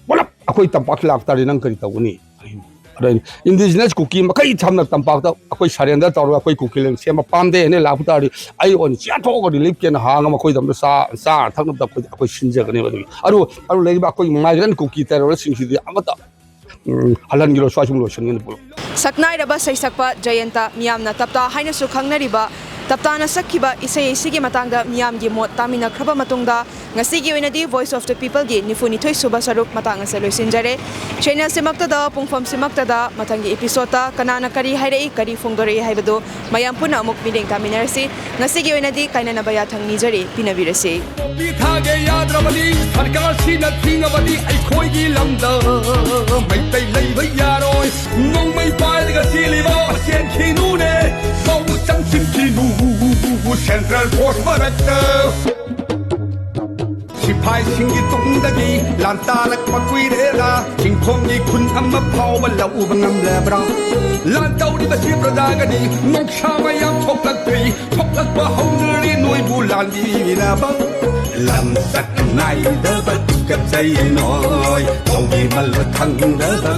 ꯄꯨꯂꯞ ꯑꯩꯈꯣꯏ ꯇꯝꯄꯥꯛꯁꯤ ꯂꯥꯛꯇꯥꯔꯗꯤ ꯅꯪ ꯀꯔꯤ ꯇꯧꯒꯅꯤ? ꯑꯗ ꯑꯩꯅ, "ꯏꯟꯗꯤꯖꯤꯅꯁ ꯀꯨꯀꯤ ꯃꯈꯩ ꯊꯝꯅ ꯇꯝꯄꯥꯛꯇ ꯑꯩꯈꯣꯏ ꯁꯔꯦꯟꯗꯔ ꯇꯧꯔꯒ ꯑꯩꯈꯣꯏ ꯀꯨꯀꯤ ꯂꯦꯟ ꯁꯦꯝꯕ ꯄꯥꯝꯗꯦ ꯍꯥꯏꯅ ꯂꯥꯛꯄ ꯇꯥꯔꯗꯤ ꯑꯩ ꯑꯣꯏꯅ ꯆꯦꯟꯊꯣꯛꯑꯒ ꯔꯤꯂꯤꯐ ꯀꯦꯝꯞ ꯍꯥꯡꯉꯒ ꯃꯈꯣꯏꯗ ꯑꯝꯇ ꯆꯥ-, ꯆꯥꯅ ꯊꯛꯅꯕꯗ ꯑꯩꯈꯣꯏ, ꯑꯩꯈꯣꯏ ꯁꯤꯟꯖꯒꯅꯦꯕ ꯑꯗꯨꯒꯤ꯫ ꯑꯗꯨ, ꯑꯗꯨ ꯂꯩꯔꯤꯕ ꯑꯩꯈꯣꯏ migrant ꯀꯨꯀꯤ terrorist ꯁꯤꯡꯁꯤꯗꯤ ꯑꯃꯠꯇ, ꯎꯝ, ꯍꯜꯍꯟꯈꯤꯔꯣꯏ, ꯁ꯭ꯋꯥꯏꯁꯨꯝ ꯂꯣꯏꯁꯤꯟꯒꯅꯤ ꯄꯨꯂꯞ"꯫ ꯁꯛꯅꯥꯏꯔꯕ ꯁꯩꯁꯛꯄ ꯖꯌꯟꯇ, ꯃꯤꯌꯥꯝꯅ ꯇꯞꯇꯥ ꯍꯥꯏꯅꯁꯨ ꯈꯪꯅꯔꯤꯕ ꯇꯞꯇꯥꯅ ꯁꯛꯈꯤꯕ ꯏꯁꯩ ꯑꯁꯤꯒꯤ ꯃꯇꯥꯡꯗ ꯃꯤꯌꯥꯝꯒꯤ ꯃꯣꯠ ꯇꯥꯃꯤꯟꯅꯈ꯭ꯔꯕ ꯃꯇꯨꯡꯗ, ꯉꯁꯤꯒꯤ ꯑꯣꯏꯅꯗꯤ Voice of the People ꯒꯤ ꯅꯤꯐꯨ ꯅꯤꯊꯣꯏ ꯁꯨꯕ ꯁꯔꯨꯛ ꯃꯇꯥꯡ ꯑꯁꯦ ꯂꯣꯏꯁꯤꯟꯖꯔꯦ꯫ Channel ꯁꯤꯃꯛꯇꯗ, ꯄꯨꯡꯐꯝꯁꯤꯃꯛꯇꯗ, ꯃꯊꯪꯒꯤ episode ꯇ ꯀꯅꯥꯅ ꯀꯔꯤ ꯍꯥꯏꯔꯛꯏ, ꯀꯔꯤ ꯐꯣꯡꯗꯣꯔꯛꯏ ꯍꯥꯏꯕꯗꯨ ꯃꯌꯥꯝ ꯄꯨꯟꯅ ꯑꯃꯨꯛ ꯃꯤꯠꯌꯦꯡ ꯇꯥꯃꯤꯟꯅꯔꯁꯤ꯫ ꯉꯁꯤꯒꯤ ꯑꯣꯏꯅꯗꯤ ꯀꯥꯏꯅꯅꯕ ꯌꯥꯊꯪ ꯅꯤꯖꯔꯤ, ꯄꯤꯅꯕꯤꯔꯁꯤ꯫ ꯄꯤ ꯊꯥꯒꯦ ꯌꯥꯗ꯭ꯔꯕꯗꯤ, ꯁꯔꯀꯥꯔꯁꯤꯅ ꯊꯤꯡꯉꯕꯗꯤ ꯑꯩꯈꯣꯏꯒꯤ ꯂꯝꯗ ꯃꯩꯇꯩ ꯂꯩꯕ ꯌꯥꯔꯣꯏ꯫ ꯅꯣꯡꯃꯩ ꯄꯥꯏꯔꯒ ꯆꯦꯜꯂꯤꯕ ꯃꯁꯦꯟ ꯈꯤꯅꯨꯅꯦ, ꯃꯧ ꯆꯪꯁꯤꯟꯈꯤꯅꯨ ꯁꯦꯟꯇ꯭ꯔꯦꯜ ꯐꯣꯔꯁ ꯃꯔꯛꯇ꯫ ꯁꯤꯐꯥꯏꯁꯤꯡꯒꯤ ꯇꯨꯡꯗꯒꯤ ꯂꯥꯟ ꯇꯥꯔꯛꯄ ꯀꯨꯏꯔꯦꯗ, ꯆꯤꯡꯈꯣꯡꯒꯤ ꯈꯨꯟ ꯑꯃ ꯐꯥꯎꯕ ꯂꯧꯕ ꯉꯝꯂꯕ꯭ꯔꯥ? ꯂꯥꯟ ꯇꯧꯔꯤꯕꯁꯤ ꯄ꯭ꯔꯖꯥꯒꯅꯤ, ꯅꯣꯡꯁꯥ ꯃꯌꯥꯝ ꯊꯣꯛꯂꯛꯇ꯭ꯔꯤ, ꯊꯣꯛꯂꯛꯄ ꯍꯧꯅꯔꯤ ꯅꯣꯏꯕꯨ ꯂꯥꯟꯗꯤꯅꯕ꯫ ꯂꯝꯆꯠ ꯅꯥꯏꯗꯕ ꯇꯨꯀꯠꯆꯩ ꯅꯣꯏ, ꯊꯧꯒꯤ ꯃꯜ ꯊꯪꯗꯕ